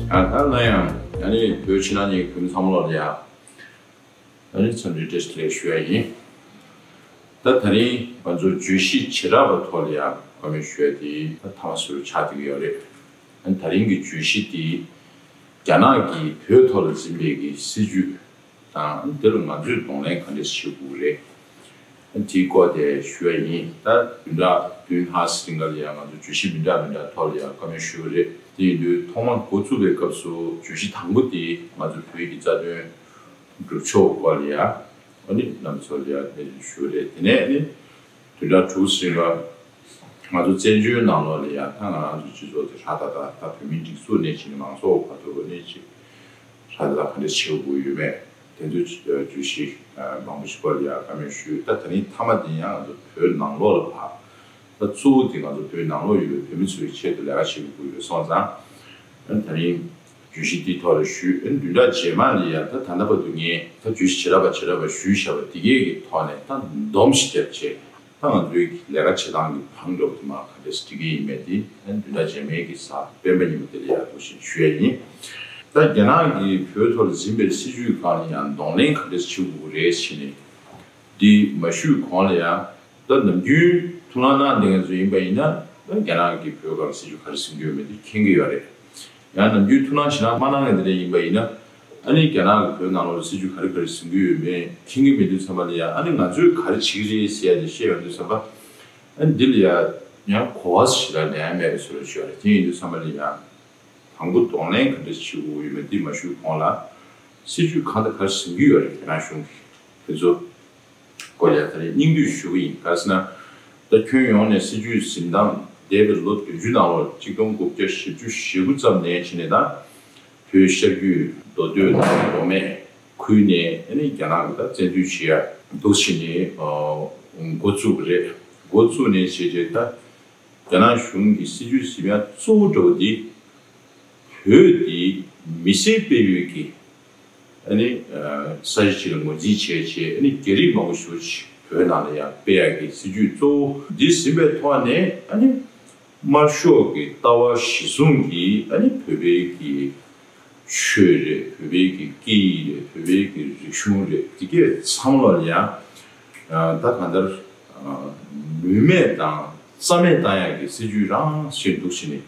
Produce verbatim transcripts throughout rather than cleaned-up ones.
ཡང་ད་ལ་ཡང་ཨ་ནི་བོད་ཕྱི་ནང་གཉིས་བོད་མི་ཚང་མ་ལོག་ལ་ཡ་ཨ་ནི་འཚམས་འདྲི་བཀྲ་ཤིས་བདེ་ལེགས་ཞུ་ཡ་ཡིན། ད་ད་རིང་ང་ཚོ་བརྗོད་གཞི་བྱེ་བྲག་པ་ཐོག་ལ་ཡ་བཀའ་མོལ་ཞུ་ཡ་དེ་ད་ཐ་མ་ཟུར་ཆགས་བསྡད་ཀྱི་ཡོད་རེད། ཨ་ནི་ད་རིང་གི་བརྗོད་གཞི་དེ་རྒྱ་ནག་གིས་བོད་ཐོག་ལ་འཛིན་པའི་གི་སྲིད་བྱུས་དང་དེ་ལ་ང་ཚོས་གདོང་ལེན་ག་འདྲས་བྱེད་དགོས་རེད། དེའི་སྐོར་དེ་ཞུ་ཡ་ཡིན། ད་བདུན་ཕྲག་བདུན་ལྷག་ཙམ་རིང་ལ་ཡང་ང་ཚོ་བརྗོད་གཞི་མི་འདྲ་མི་འདྲ་ཐོག་ལ་ཡང་བཀའ་མོལ་ཞུས་པ་རེད། དེ་ཡིན་དུས་ཐོག་མར་འགོ་བཙུགས་པའི་སྐབས་སུ་བརྗོད་གཞི་དང་པོ་དེ་ང་ཚོ་བོད་ཀྱི་རྩ་དོན་སྒྲུབ་ཕྱོགས་སྐོར་ལ་ཡང་ཨ་ནི་རྣམ་པ་ཚོ་ལ་ཡང་གནས་ཚུལ་ཞུས་པ་རེད། དེ་ནས་ཨ་ནི་བདུན་ཕྲག་དྲུག་ཙམ་རིང་ལ་ང་ཚོ་བཙན་བྱོལ་ནང་ལོགས་ལ་ཡང་ད་ང་རང་ཚོ་སྤྱི་ཚོགས་དེ་ཧྲ་ཏག་ཏག་ད་བོད་མིའི་སྒྲིག་འཛུགས་ནས་བྱས་ནས་མང་ཚོགས་བར་དུ་ཨ་ནི་ཅིག་ཧྲ་ཏག་ཏག་ག་འདྲ་བྱེད་དགོས་ཡོད་མེད། དེ་ཚོའི་བརྗོད་གཞི་མང་པོ་ཞིག་སྐོར་ལ་ཡང་བཀའ་མོལ་ཞུས། ད་ད་རིང་མཐའ་མ་དེ་ཡང་ང་ཚོ་བོད་ནང་ལོགས་ལ་ཕར་ད་གཙོ་བོ་དེ་ང་ཚོ་བོད་ནང་ལོགས་ཡོད་པའི་བོད་མི་ཚོའི་ཆེད་དུ་ལས་ཀ་བྱེད་དགོས་ཡོད་སོང་ཙང་། ད་རིང་བརྗོད་གཞི་འདིའི་ཐོག་ལ་ཞུས། བདུན་ཕྲག་རྗེས་མ་ལ་ཡང་ད་ད་ལྟ་བར་དུ་ངས་ད་བརྗོད་གཞི་བྱེ་བྲག་པ་བྱེ་བྲག་པ་ཞུས་བཞག་པ་དེ་གའི་གི་ཐོག་ནས་ད་འདོམས་ཤིག་བརྒྱབ་བྱས། ད་ང་ཚོའི་ལས་ཀ་བྱེད་སྟངས་ཀྱི་བང་སྒྲིག་དེ་མར་ག་འདྲས་སྒྲིག་གི་ཡིན་མེད་དེ་ཨ་ནི་བདུན་ཕྲག་རྗེས་མའི་གི་གཟའ་སྤེན་པ་ཉིན་མོ་དེ་ལ་ཡར་འདུག་བཞིན་ཞུ་ཡ་ཡིན། ད་རྒྱ་ནག་གིས་བོད་ཐོག་ལ་འཛིན་པའི་སྲིད་བྱུས་སྒང་ལ་ཡང་གདོང་ལེན་ག་འདྲས་བྱེད་དགོས་རེད་ཟེར་ནས་འདི་མ་ཞུས་གོང་ལ་ཡང་ད་ནམ་རྒྱུན་ཐུགས་སྣང་གནང་བསྡད་མཁན་ཚོ་ཡིན་པ་ཡིན་ན་ད་རྒྱ་ནག་གིས་བོད་སྒང་ལ་སྲིད་བྱུས་ག་རེ་འཛིན་གྱི་ཡོད་མེད་དེ་མཁྱེན་གྱི་ཡོད་རེད། ཡང་ནམ་རྒྱུན་ཐུགས་སྣང་ཞེ་དྲག་མ་གནང་མཁན་དེ་འདྲ་ཡིན་པ་ཡིན་ན། ཨ་ནི་རྒྱ་ནག་གིས་བོད་ནང་ལོགས་ལ་སྲིད་བྱུས་ག་རེ་ག་རེ་འཛིན་གྱི་ཡོད་མེད་མཁྱེན་གྱི་མེད་དུས་ཙམ་པ་ལ་ཡ་ཨ་ནི་ང་ཚོས་ག་རེ་བྱེད་ཀྱི་རེད་ཟེར་ཡ་དེ་བཤད་ཡོང་དུས་ཙམ་པ། ཨ་ནི་འདི་ལ་ཡ་ཡང་གོ་བ་ཞེ་དྲག་ལེན་ཡ་མེད་པའི་བཟོ་འདྲ་ཞིག་ཡོད་རེད། དེ་ཡིན་དུས་ཙམ་པ་ལ་ཡ་དང་པོ་གདོང་ལེན་ག་འདྲ་བྱེད་དགོས་ཡོད་མེད་འདི་མ་ཞུས་གོང་ལ། སྲིད་བྱུས་གང་དང་ག་རེ་འཛིན་གྱི་ཡོད་རེད་རྒྱ་ནག་གཞུང་གིས་དེ་ཚོ། སྐོར་ཡ་ད་རེས་སྙིང་བསྡུས་ཞུ་གི་ཡིན། ག་རེ་ཟེར་ན། ད་ཁྱོན་ཡོངས་ནས་སྲིད་བྱུས་འཛིན་སྟངས་འདས་པའི་ལོ་བདུན་ཅུ་ནང་ལོགས་གཅིག་སྟོང་དགུ་བརྒྱ་བཞི་བཅུ་ཞེ་དགུ་ཙམ་ནས་བྱས་ནས་ད་བོད་ཤར་རྒྱུད་མདོ་སྟོད་དང་མདོ་སྨད་ཁུལ་ནས་ཨ་ནི་རྒྱ་ནག་གིས་ད་བཙན་འཛུལ་བྱེད་ཡ་འདུག་བྱས་ནས་འགོ་བཙུགས་པ་རེད། འགོ་བཙུགས་ནས་བྱས་རྗེས་ད། རྒྱ་ནག་གཞུང་གི་སྲིད་བྱུས་ཟིན་ཡ་གཙོ་བོ་འདྲ་བོ་འདི། བོད་འདི་མི་སེར་སྤེལ་ཡུལ་གྱི་ཨ་ནི་ས་གཞི་ཅིག་ལ་ངོས་འཛིན་བྱས་བྱས་ཨ་ནི་རྒྱ་རིགས་མང་པོ་ཞེ་པོ་ཅིག་བོད་ནང་ལ་ཡང་སྤེལ་ཡག་གི་སྲིད་བྱུས་གཙོ་བོ་འདི་ཟིན་པའི་ཐོག་ནས་ཨ་ནི་དམར་ཤོག་གི་ལྟ་བ་གཞི་བཟུང་གིས་ཨ་ནི་བོད་པའི་གི་ཆོས་རེད། བོད་པའི་གི་སྐད་ཡིག་རེད། བོད་པའི་གི་རིག་གཞུང་རེད། འདི་གས་ཚང་མ་ལ་ཡང་ད་གང་ལྟར་ནུས་མེད་དང་རྩ་མེད་བཏང་ཡག་གི་སྲིད་བྱུས་རང་ཞིག་འདུག་བྱས་ནས་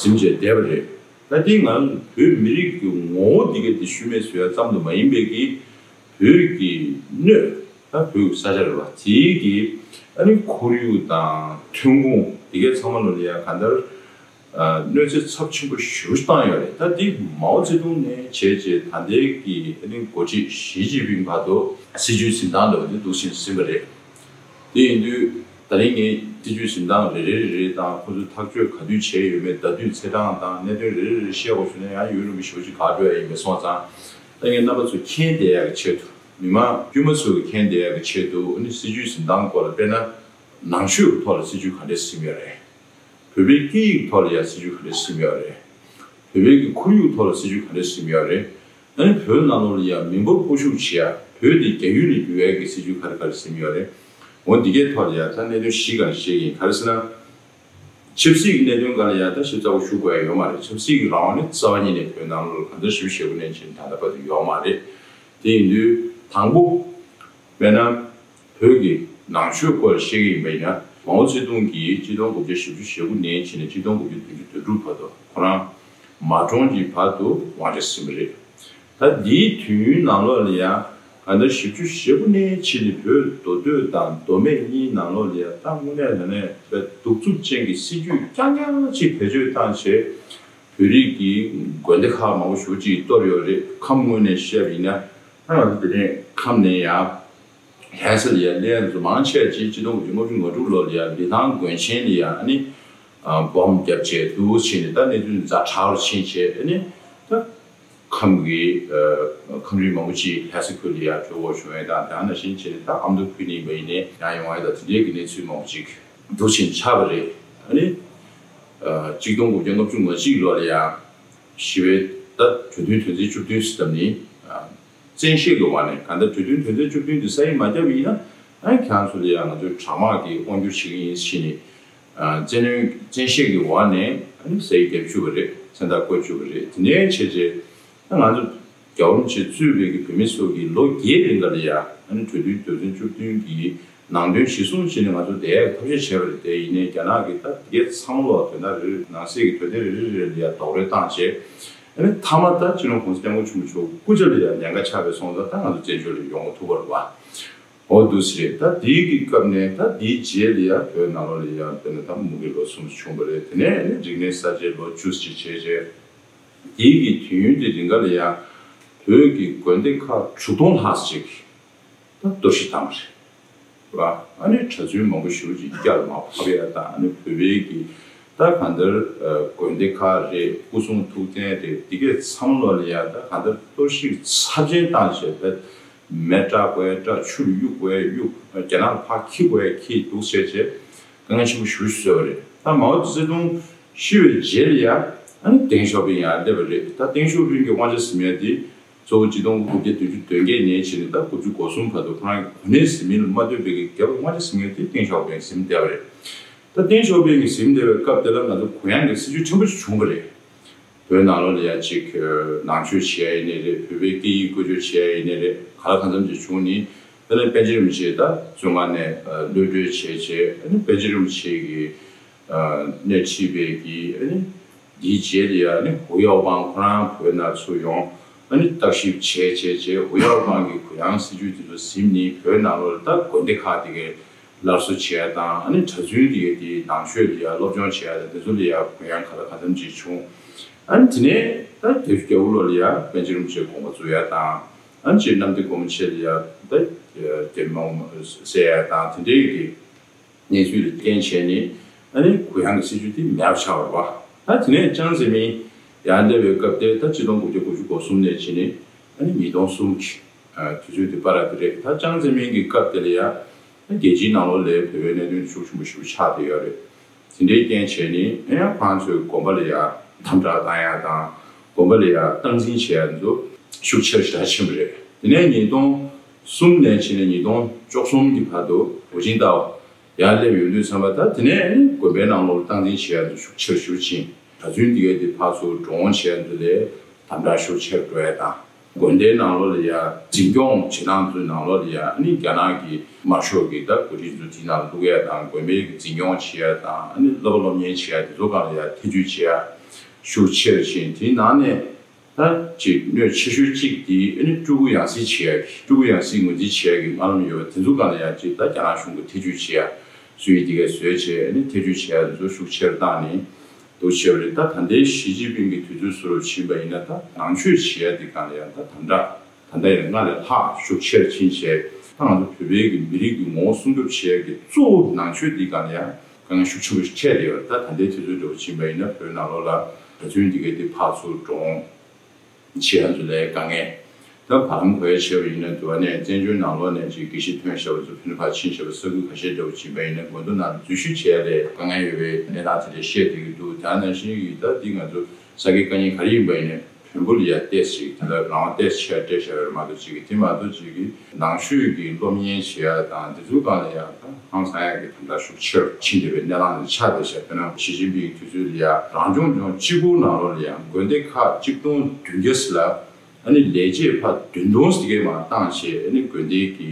ཟིན་བྱས་བསྡད་པ་རེད། ད་འདི་ང་ཚོ་བོད་མི་རིགས་ཀྱི་ངོ་བོ་འདི་གས་འདི་ཤུལ་མེད་བཟོ་ཡ་ཙམ་དུ་མ་ཡིན་པའི་གི་བོད་ཀྱི་སྣོད་ད་བོད་ཀྱི་ས་ཆ་རེད་བ། དེའི་གི་ཨ་ནི་ཁོར་ཡུག་དང་ཐོན་ཁུངས་འདི་གས་ཚང་མ་ལ་ཡ་གང་ལྟར་གནོད་འཚེ་ཚབས་ཆེན་པོ་ཞེ་པོ་བཏང་ཡོད་རེད། ད་འདི་མའོ་ཙེ་ཏུང་ནས་བྱས་རྗེས་ད་ལྟའི་གི་ཨ་ནི་འགོ་ཁྲིད་ཞི་ཅིན་ཕིང་བར་དུ་སྲིད་བྱུས་འཛིན་སྟངས་འདྲ་བ་འདི་འདུག་བཞིན་ཟིན་པ་རེད། དེ་ཡིན་དུས་ད་རིང་ངས་སྲིད་བྱུས་འཛིན་སྟངས་རེ་རེ་རེ་རེ་དང་ཁོ་ཚོས་ཐག་གཅོད་ག་དུས་བྱས་ཡོད་མེད་ཟླ་དུས་ཚེས་གྲངས་དང་གནད་དོན་རེ་རེ་རེ་བཤད་དགོས་བྱུང་ན་ཡང་ཡུན་རིང་པོ་ཞེ་པོ་ཅིག་བག་འགྲོ་ཡ་ཡིན་པས་སོང་ཙང་། ད་ངས་རྣམ་པ་ཚོ་མཁྱེན་བསྡད་ཡག་གི་ཆེད་དུ་མི་མང་དཀྱུས་མ་ཚོས་མཁྱེན་བསྡད་ཡག་གི་ཆེད་དུ་ཨ་ནི་སྲིད་བྱུས་འཛིན་སྟངས་སྐོར་ལ་དཔེར་ན་ནང་ཆོས་ཀྱི་ཐོག་ལ་སྲིད་བྱུས་ག་འདྲས་ཟིན་ཡོད་རེད། བོད་པའི་སྐད་ཡིག་ཐོག་ལ་ཡང་སྲིད་བྱུས་ག་འདྲ་ཟིན་ཡོད་རེད། བོད་པའི་གི་ཁོར་ཡུག་ཐོག་ལ་སྲིད་བྱུས་ག་འདྲ་ཟིན་ཡོད་རེད། ཨ་ནི་བོད་ནང་ལོགས་ལ་ཡང་མི་འབོར་སྤོ་བཤུག་བྱེད་ཡ་བོད་དེ་རྒྱ་ཡུལ་ལ་བསྒྱུར་ཡ་གི་སྲིད་བྱུས་ག་རེ་ག་རེ་ཟིན་ཡོད་རེད། འོ་འདི་གའི་ཐོག་ལ་ཡང་ད་གནད་དོན་བཞི་ག་རེ་བཤད་ཀྱི་ཡིན། ག་རེ་ཟེར་ན། ཆབ་སྲིད་ཀྱི་གནད་དོན་སྒང་ལ་ཡང་ད་ཞིབ་ཚགས་པོ་ཞུ་དགོས་ཡ་ཡོད་མ་རེད། ཆབ་སྲིད་ཀྱི་རང་དབང་ནི་རྩ་བ་ཉིད་ནས་བོད་ནང་ལོགས་ལ་གང་ལྟར་ཞེ་པོ་ཞེ་པོ་ནས་ཕྱིན་ད་ལྟ་བར་དུ་ཡོད་མ་རེད། དེ་ཡིན་དུས་དང་པོ། དཔེར་ན། བོད་ཀྱི་ནང་ཆོས་སྐོར་བཤད་ཀྱི་ཡིན་པ་ཡིན་ན། མའོ་ཙེ་ཏུང་གིས་གཅིག་སྟོང་དགུ་བརྒྱ་བཞི་བཅུ་ཞེ་དགུ་ནས་བྱས་ནས་གཅིག་སྟོང་དགུ་བརྒྱ་བདུན་ཅུ་དོན་དྲུག་བར་དུ་ཁོ་རང་མ་གྲོངས་ཀྱི་བར་དུ་དབང་ཆ་ཟིན་པ་རེད། ད་འདིའི་དུས་ཡུན་ནང་ལོགས་ལ་ཡང་གང་ལྟར་བཞི་བཅུ་ཞེ་དགུ་ནས་བྱས་ནས་བོད་མདོ་སྟོད་དང་མདོ་སྨད་གཉིས་ནང་ལོགས་ལ་ཡང་ད་དངོས་གནས་ལ་ནས་དཔེ་གདུག་རྩུབ་ཅན་གྱི་སྲིད་ཇུས་རྐྱང་རྐྱང་ཅིག་བེད་སྤྱོད་བཏང་བྱས། བོད་རིགས་ཀྱི་དགོན་སྡེ་ཁག་མང་པོ་ཞེ་པོ་ཅིག་གཏོར་ཡོད་རེད། ཁམས་ངོས་ནས་བཤད་པ་ཡིན་ན། ད་ང་ཚོ་དེ་ནས་ཁམས་ནས་ཡང་ལྷ་ས་ལ་ཡང་གནས་ཚུལ་མང་ཆེ་ཅིག་གཅིག་སྟོང་དགུ་བརྒྱ་ལྔ་བཅུ་ང་དྲུག་ལོ་ལ་ཡང་ལི་ཐང་དགོན་ཆེན་ལ་ཡང་ཨ་ནི་སྦོམ་བརྒྱབ་བྱས་འདུག་བྱས་ནས་ད་གནས་ཚུལ་ཛ་དྲག་རུ་ཕྱིན་བྱས་ཨ་ནི་ད་ཁམས་ཀྱི་ཁམས་རིགས་མང་པོ་ཅིག་ལྷ་ས་ཁུལ་ལ་ཡང་འགྲོ་དགོས་བྱུང་བས། ད་དེ་ནང་བཞིན་བྱས་ནས་ད་ཨ་མདོ་ཁུལ་ནས་ཡིན་པ་ཡིན་ནའི་ཡང་ཡོང་བ་ཡིན། ད་དེ་འདྲའི་གི་གནས་ཚུལ་མང་པོ་ཅིག་འདུག་བྱས་ནས་ཆགས་པ་རེད། ཨ་ནི་གཅིག་སྟོང་དགུ་བརྒྱ་ལྔ་བཅུ་ང་གཅིག་ལོ་ལ་ཡང་ཞི་བའི་ད་གྲོས་མཐུན་དོན་ཚན་བཅུ་བདུན་ཟེར་ཙམ་ནི། བཙན་ཤེད་ཀྱི་འོག་ནས་གང་ལྟར་གྲོས་མཐུན་དོན་ཚན་བཅུ་བདུན་དེ་ས་ཡིག་མ་བརྒྱབ་པ་ཡིན་ན། ཨ་ཁྱེད་རང་ཚོ་ལ་ཡང་ང་ཚོས་དྲག་དམག་གིས་དབང་སྒྱུར་བྱེད་ཀྱི་ཡིན་ཞེས་ནས་ བཙན་གནོན་བཙན་ཤེད་ཀྱི་འོག་ནས་ཨ་ནི་ཟས་བརྒྱབ་བཅུག་པ་རེད། མཚན་རྟགས་བཀོད་བཅུག་པ་རེད། དེ་ནས་བྱས་རྗེས་ད་ང་ཚོ་རྒྱལ་བ་རིན་པོ་ཆེ་གཙོས་པའི་གི་བོད་མི་ཚོ་གི་ལོ་བརྒྱའི་རིང་ག་ལ་ཡ་ཨ་ནི་གྲོས་མཐུན་དོན་ཚན་བཅུ་བདུན་གྱི་ནང་དོན་གཞིར་བཟུང་བྱས་ནས་ང་ཚོ་བསྡད་ཡག་གི་ཐབས་ཤེས་བྱས་པ་རེད། དེ་ཡིན་ནའི་རྒྱ་ནག་གིས་ད་དེ་གའི་ཚང་མ་ལོག་དོན་དག་རེ་རེ་ནང་གསེས་ཀྱི་དོན་ཚན་རེ་རེ་རེ་ལ་ཡ་རྡོག་རོལ་བཏང་བྱས་ཨ་ནི་མཐའ་མ་ད་སྤྱི་ནོར་གོང་ས་སྐྱབས་མགོན་ཆེན་པོ་མཆོག་སྐུ་ཕྱྭ་ལ་ཡ་ཉེན་ཁ་ཆགས་པའི་སོང་ཙང་ད་ང་ཚོ་བཙན་བྱོལ་ལ་ཡོང་མ་ཐུབ་པ་རེད་བ། འོ་འདུག་སེ་རེད། ད་དེའི་གི་སྐབས་ནས་ད་དེའི་རྗེས་ལ་ཡ་བོད་ནང་ལོགས་ལ་ཡ་དཔེར་ན་ད་མུ་གེ་ལོ་གསུམ་བྱུང་བ་རེད། དེ་ནས་ཨ་ནི་རིག་གནས་གསར་བརྗེ་ལོ་བཅུ་ཙམ་བྱས་རྗེས་དེའི་གི་དུས་ཡུན་དེ་རིང་ག་ལ་ཡ་བོད་ཀྱི་དགོན་སྡེ་ཁག་དྲུག་སྟོང་ལྷག་ཅིག་ད་གཏོར་བཤིག་བཏང་བ་རེད་བ། ཨ་ནི་གྲྭ་བཙུན་མང་པོ་ཞེ་པོ་ཅིག་གི་རྒྱབ་ལ་མར་ཕབ་ཡ་དང་ཨ་ནི་བོད་པའི་གི་ད་གང་ལྟར་དགོན་སྡེ་ཁག་རེད། སྐུ་གསུང་ཐུགས་རྟེན་རེད། འདི་གས་ཚང་མ་ལོག་ལ་ཡ་ད་གང་ལྟར་གཏོར་བཤིག་ཚབས་ཆེན་བཏང་བྱས་ད། མེ་སྲེག་དགོས་སྲེག། ཆུ་ལ་གཡུག་དགོས་གཡུག་རྒྱ་ནག་ལ་ཕར་འཁྱེར་དགོས་འཁྱེར་འདུག་ཟེར་བྱས་དཀའ་ངལ་ཆེན་པོ་ཞེ་པོ་ཅིག་བཟོས་པ་རེད། ད་མའོ་ཙེ་ཏུང་ཤི་བའི་རྗེས་ལ་ཡ་ཨ་ནི་ཏེང་ཞའོ་ཕིང་ཡར་སླེབས་པ་རེད། ད་ཏེང་ཞའོ་ཕིང་གི་དབང་ཆ་ཟིན་ཡ་དེ་གཙོ་བོ་ཆིག་སྟོང་དགུ་བརྒྱ་བདུན་ཅུ་དོན་བརྒྱད་ནས་བྱས་ནས་ད་དགུ་བཅུ་གོ་གསུམ་བར་དུ་ཁོ་རང་གི་གོ་གནས་ཟིན་མིན་ལ་མ་ལྟོས་པའི་གི་རྒྱབ་ལ་དབང་ཆ་ཟིན་ཡ་དེ་ཏེང་ཞའོ་ཕིང་ཟིན་བསྡད་པ་རེད། ད་ཏེང་ཞའོ་ཕིང་གི་ཟིན་བསྡད་པའི་སྐབས་དེ་ལ་ང་ཚོ་གུ་ཡངས་ཀྱི་སྲིད་བྱུས་ཆེན་པོ་ཞིག་བྱུང་བ་རེད། བོད་ནང་ལོགས་ལ་ཡ་གཅིག་ནང་ཆོས་བྱེད་ཡ་ཡིན་ནའི་རེད། བོད་པའི་སྐད་ཡིག་བཀོལ་སྤྱོད་བྱེད་ཡ་ཡིན་ནའི་རེད། ག་ལ་གང་འཚམ་ཅིག་བྱུང་ནི། དེ་ནས་པཎ་ཆེན་རིན་པོ་ཆེ་ད་བཙོན་ཁང་ནས་གློད་གྲོལ་བྱས་བྱས་ཨ་ནི་པཎ་ཆེན་རིན་པོ་ཆེ་གི་སྣེ་ཁྲིད་པའི་གི་ཨ་ནི་འདིའི་རྗེས་ལ་ཡ་ཨ་ནི་ཧུའུ་ཡའོ་པང་ཁོ་རང་བོད་ནང་ཚུར་ཡོང་ཨ་ནི་བརྟག་ཞིབ་བྱས་བྱས་བྱས་ཧུའུ་ཡའོ་པང་གི་གུ་ཡངས་སྲིད་བྱུས་དེ་ཚོ་ཟིན་ནི་བོད་ནང་ལོགས་ལ་ད་དགོན་སྡེ་ཁག་དེ་གའི་སླར་གསོ་བྱེད་ཡ་དང་ཨ་ནི་གྲྭ་བཙུན་དེ་གའི་དེའི་ནང་ཆོས་ལ་ཡ་སློབ་སྦྱོང་བྱེད་ཡ་དང་དེ་ཚོ་ལ་ཡ་གུ་ཡངས་ག་ལ་གང་འཚམ་ཅིག་བྱུང་། ཨ་ནི་དེ་ནས་ད་དེ་རྒྱལ་པོ་ལོ་ལ་ཡ་པཎ་ཆེན་རིན་པོ་ཆེ་དགོངས་པ་རྫོགས་ཡ་དང་ཨ་ནི་སྤྱིར་གནམ་བདེ་སྒོ་མོ་ཆེ་ལ་ཡ་ད་རྒྱལ་མོ་སྲས་ཡ་དང་དེ་འདྲའི་གི་གནས་ཚུལ་ལ་རྐྱེན་བྱས་ནས་ཨ་ནི་གུ་ཡངས་ཀྱི་སྲིད་བྱུས་དེ་མེད་པ་ཆགས་པ་རེད་བ། ད་དེ་ནས་ཅང་ཙེ་མིན་ཡར་སླེབས་པའི་སྐབས་དེ་ད་ཆིག་སྟོང་དགུ་བརྒྱ་དགུ་བཅུ་གོ་གསུམ་ནས་བྱས་ནས་ཨ་ནི་ཉིས་སྟོང་གསུམ་གྱི་དུས་ཚོད་དེ་བར་དེ་རེད། ད་ཅང་ཙེ་མིན་གྱི་སྐབས་དེ་ལ་ཡ་ད་རྒྱལ་སྤྱིའི་ནང་ལོགས་ལ་བོད་པའི་གནད་དོན་ཤུགས་ཆེན་པོ་ཞིག་ཆགས་བསྡད་ཡོད་རེད། དེ་འདྲའི་རྐྱེན་བྱས་ནས་ཨེ་ཡང་ཁོ་རང་ཚོའི་དགོན་པ་ལ་ཡ་དམ་དྲག་བཏང་ཡ་དང་དགོན་པ་ལ་ཡ་སྟངས་འཛིན་བྱེད་ཡ་ཚོ་ཤུགས་ཆེར་ཞེ་དྲག་ཕྱིན་པ་རེད། དེ་ནས་ཉིས་སྟོང་གསུམ་ནས་བྱས་ནས་ཉིས་སྟོང་བཅུ་གསུམ་གྱི་བར་དུ་ཧུའུ་ཅིན་ཏའོ་ཡར་སླེབས་ཡོང་དུས་ཙམ་པ་ད་དེ་ནས་དགོན་པའི་ནང་ལོགས་སྟངས་འཛིན་བྱེད་ཡ་ཚོ་ཤུགས་ཆེར་ཞེ་དྲག་ཕྱིན། གྲྭ་བཙུན་དེ་གའི་དེ་ཕར་ཚུར་འགྲོ་འོང་བྱེད་ཡ་ཚོ་ལ་དམ་དྲག་ཤུགས་ཆེར་འགྲོ་ཡ་དང་། དགོན་སྡེའི་ནང་ལོགས་ལ་ཡ་འཛིན་སྐྱོང་བྱེད་སྟངས་ཚོའི་ནང་ལོགས་ལ་ཡ་ཨ་ནི་རྒྱ་ནག་གི་དམར་ཤོག་གི་ད་འགོ་ཁྲིད་ཚོ་དེའི་ནང་ལ་བླུག་ཡ་དང་དགོན་པའི་འཛིན་སྐྱོང་བྱེད་ཡ་དང་ཨ་ནི་བསླབ་པ་སློབ་གཉེར་བྱེད་ཡ་དེ་ཚོ་སྒང་ལ་ཡ་ཐེ་ཇུས་བྱེད་ཡ་ཤུགས་ཆེར་ཕྱིན། དེའི་ནང་ནས་ད་ཅིག་གནོད་ཆེ་ཤོས་གཅིག་དེ་ཨ་ནི་སྤྲུལ་སྐུ་ཡང་སྲིད་བྱེད་ཡ་གི་སྤྲུལ་སྐུ་ཡང་སྲིད་ངོས་འཛིན་བྱེད་ཡ་གི་སྨོན་ལམ་ཡོད་པ་དེ་ཚོ་སྒང་ལ་ཡ་ཅིག་ད་རྒྱ་ནག་གཞུང་གིས་ཐེ་ཇུས་བྱེད་ཡ་སྲོལ་ཡིག་དེ་གས་བཟོས་བྱས་ཨ་ནི་ཐེ་ཇུས་བྱེད་ཡ་དེ་ཚོ་ཤུགས་ཆེར་བཏང་ནས། འདུག་བྱས་པ་རེད། ད་ད་ལྟའི་ཞི་ཅིན་ཕིང་གི་དུས་ཚོད་བཟོ་འདྲ་ཕྱིན་པ་ཡིན་ན་ད་ནང་ཆོས་བྱེད་ཡ་འདི་སྒང་ལ་ཡང་ད་དམ་དྲག་ད་ལྟ་ཡང་སྔར་ལས་ལྷག་ཤུགས་ཆེར་ཕྱིན་བྱས་ད་ང་ཚོ་བོད་པའི་གི་མི་རིགས་ཀྱི་ངོ་བོ་སྲུང་སྐྱོབ་བྱེད་ཡ་གི་གཙོ་བོ་ནང་ཆོས་འདི་སྒང་ལ་ཡང་དཀའ་ངལ་ཤུགས་ཆེན་པོ་ཞིག་འཕྲད་བསྡད་ཡོད་རེད། ད་ད་ལྟའི་དུས་ཚོད་འདྲ་བོ་ཕྱིན་པ་ཡིན་ན་བོད་ནང་ལོགས་ལ་གྲྭ་བཙུན་འདི་གའི་འདི་ཕར་ཚུར་འགྲོ་འོང་བྱེད་ཡ་ཚོ་ལ་དཀའ་ངལ། ད་བར་ལམ་གོ་ཡ་བྱས་པ་ཡིན་ན་དུ་བ་ནས་བཙན་བྱོལ་ནང་ལོགས་ནས་ཅིག་དགེ་བཤེས་ཐོན་བཞག་པ་ཚོ་ཕ་གི་ཕར་ཕྱིན་བཞག་པ་ས་ཁུལ་ཁ་ཤས་འདྲ་བོ་ཕྱིན་པ་ཡིན་ན་དགོན་སྡེ་ནང་འཛུལ་ཞུགས་བྱེད་ཡ་ལས་དཀའ་ངལ་ཡོད་པའི་གནས་སྟངས་དེ་འདྲ་བཤད་བསྡད་ཀྱི་འདུག་དེ་ནང་བཞིན་གྱི་ད་འདི་ང་ཚོ་ས་དགེ་བཀའ་རྙིང་ག་རེ་ཡིན་པ་ཡིན་ནའི་བོན་པོ་ལ་ཡ་ཏོག་ཙམ་ཅིག་དེ་ལ་རང་དབང་ཏོག་ཙམ་ཆེ་བ་སྤྲད་བཞག་ཡོད་རེད་མ་གཏོགས་ཅིག་གི་དེ་མ་གཏོགས་ཅིག་གི་ནང་ཆོས་ཀྱི་སློབ་གཉེར་བྱེད་ཡ་དང་དེ་ཚོའི་སྒང་ལ་ཡ་ད་ཧང་སང་ཡ་གི་དམ་དྲག་ཤུགས་ཆེར་ཕྱིན་བསྡད་པའི་གནས་སྟངས་དེ་ཆགས་བསྡད་ཤག་དཔེར་ན་ཞི་ཅིན་ཕིང་གི་དུས་ཚོད་ལ་ཡ་རང་སྐྱོང་ལྗོངས་གཅིག་པོ་ནང་ལོགས་ལ་ཡ་དགོན་སྡེ་ཁག་གཅིག་སྟོང་བདུན་བརྒྱ་ཙམ་ལ། ཨ་ནི་ལས་བྱེད་ཕར་བདུན་སྟོང་ཙམ་གྱི་མར་བཏང་བྱས་ཨ་ནི་དགོན་སྡེ་གི་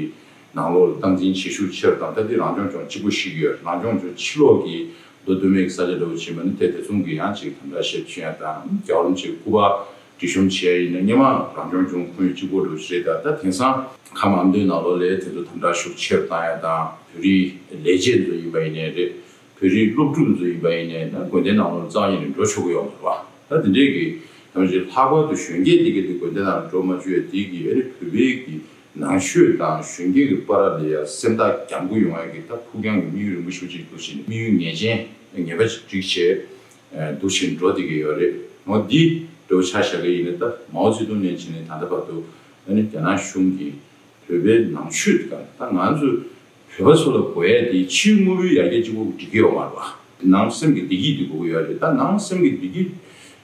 ནང་ལོགས་ལ་སྟངས་འཛིན་བྱེད་ཤུགས་ཆེ་རུ་བཏང་། ད་ལྟའི་རང་སྐྱོང་ལྗོངས་གཅིག་པོ་ཞིག་ཡོད། རང་སྐྱོང་ལྗོངས་ཕྱི་ལོགས་ཀྱི་མདོ་སྟོད་སྨད་ཀྱི་ས་ཆ་འདྲ་བོ་ཕྱིན་པ་ནི་དེ་དེ་མཚུངས་ཀྱི་ཡང་ཅིག་དམ་དྲག་ཤུགས་ཆེ་ཡ་དང་རྒྱལ་བ་རིན་པོ་ཆེའི་སྐུ་པར་སྒྲིག་གཤོམ་བྱས་ཡིན་ན་སྔོན་མ་རང་སྐྱོང་ལྗོངས་ཁོངས་གཅིག་པོ་འདྲ་བོ་ཞིག་རེད། ད་ད་དེང་སང་ཁམས་ཨ་མདོའི་ནང་ལོགས་ལ་དེ་ཚོ་དམ་དྲག་ཤུགས་ཆེ་རུ་བཏང་ཡ་དང་བོད་རིགས་ལས་བྱེད་ཚོ་ཡིན་པ་ཡིན་ནའི་རེད། བོད་རིགས་སློབ་ཕྲུག་ཚོ་ཡིན་པ་ཡིན་ནའི་ན་དགོན་སྡེ་ནང་ལོགས་རྩ་བ་ཉིད་ནས་འགྲོ་ཆོག་གི་ཡོད་མ་རེད་བ། ད་དེ་འདྲས་ཀྱི་ཐམས་ཅད་ལྷག་པར་དུ་གཞོན་སྐྱེས་དེ་གས་དེ་དགོན་སྡེ་ནང་ལ་འགྲོ་མ་བཅུག་ཡ་དེ་གི་ཨ་ནི་བོད་པའི་གི་ནང་ཆོས་དང་གཞོན་སྐྱེས་ཀྱི་བར་ལ་ཡ་སེམས་ཐག་རྒྱང་རྒུད་ཡོང་ཡ་གི་ད་ཕུགས་རྒྱང་གི་དམིགས་ཡུལ་རིན་པོ་ཆེ་གཅིག་འདུག་ཕྱིན་དམིགས་ཡུལ་ངེས་ཅན་ངེས་པ་ཅིག་བསྒྲིགས་བྱས་འདུག་ཕྱིན་འགྲོ་བསྡད་ཀྱི་ཡོད་རེད། འོ་འདི་འདྲ་བོ་ཆ་བཞག་གི་ཡིན་ན་ད་མའོ་ཙེ་ཏུང་ནས་བྱས་ནས་ད་ལྟ་བར་དུ་ཨ་ནི་རྒྱ་ནག་གཞུང་གིས་བོད་པའི་ནང་ཆོས་དེ་ག་ད་ང་ཚོ་བོད་པ་ཚོ་ལ་དགོས་ཡ་དེ་ཕྱིའི་དངོས་པོའི་ཡར་རྒྱས་གཅིག་པོ་འགྲིག་གི་ཡོད་མ་རེད་བ། ནང་སེམས་ཀྱི་བདེ་སྐྱིད་དེ་དགོས་ཀྱི་ཡོད་རེད། ད་ནང་སེམས་ཀྱི་བདེ་སྐྱིད་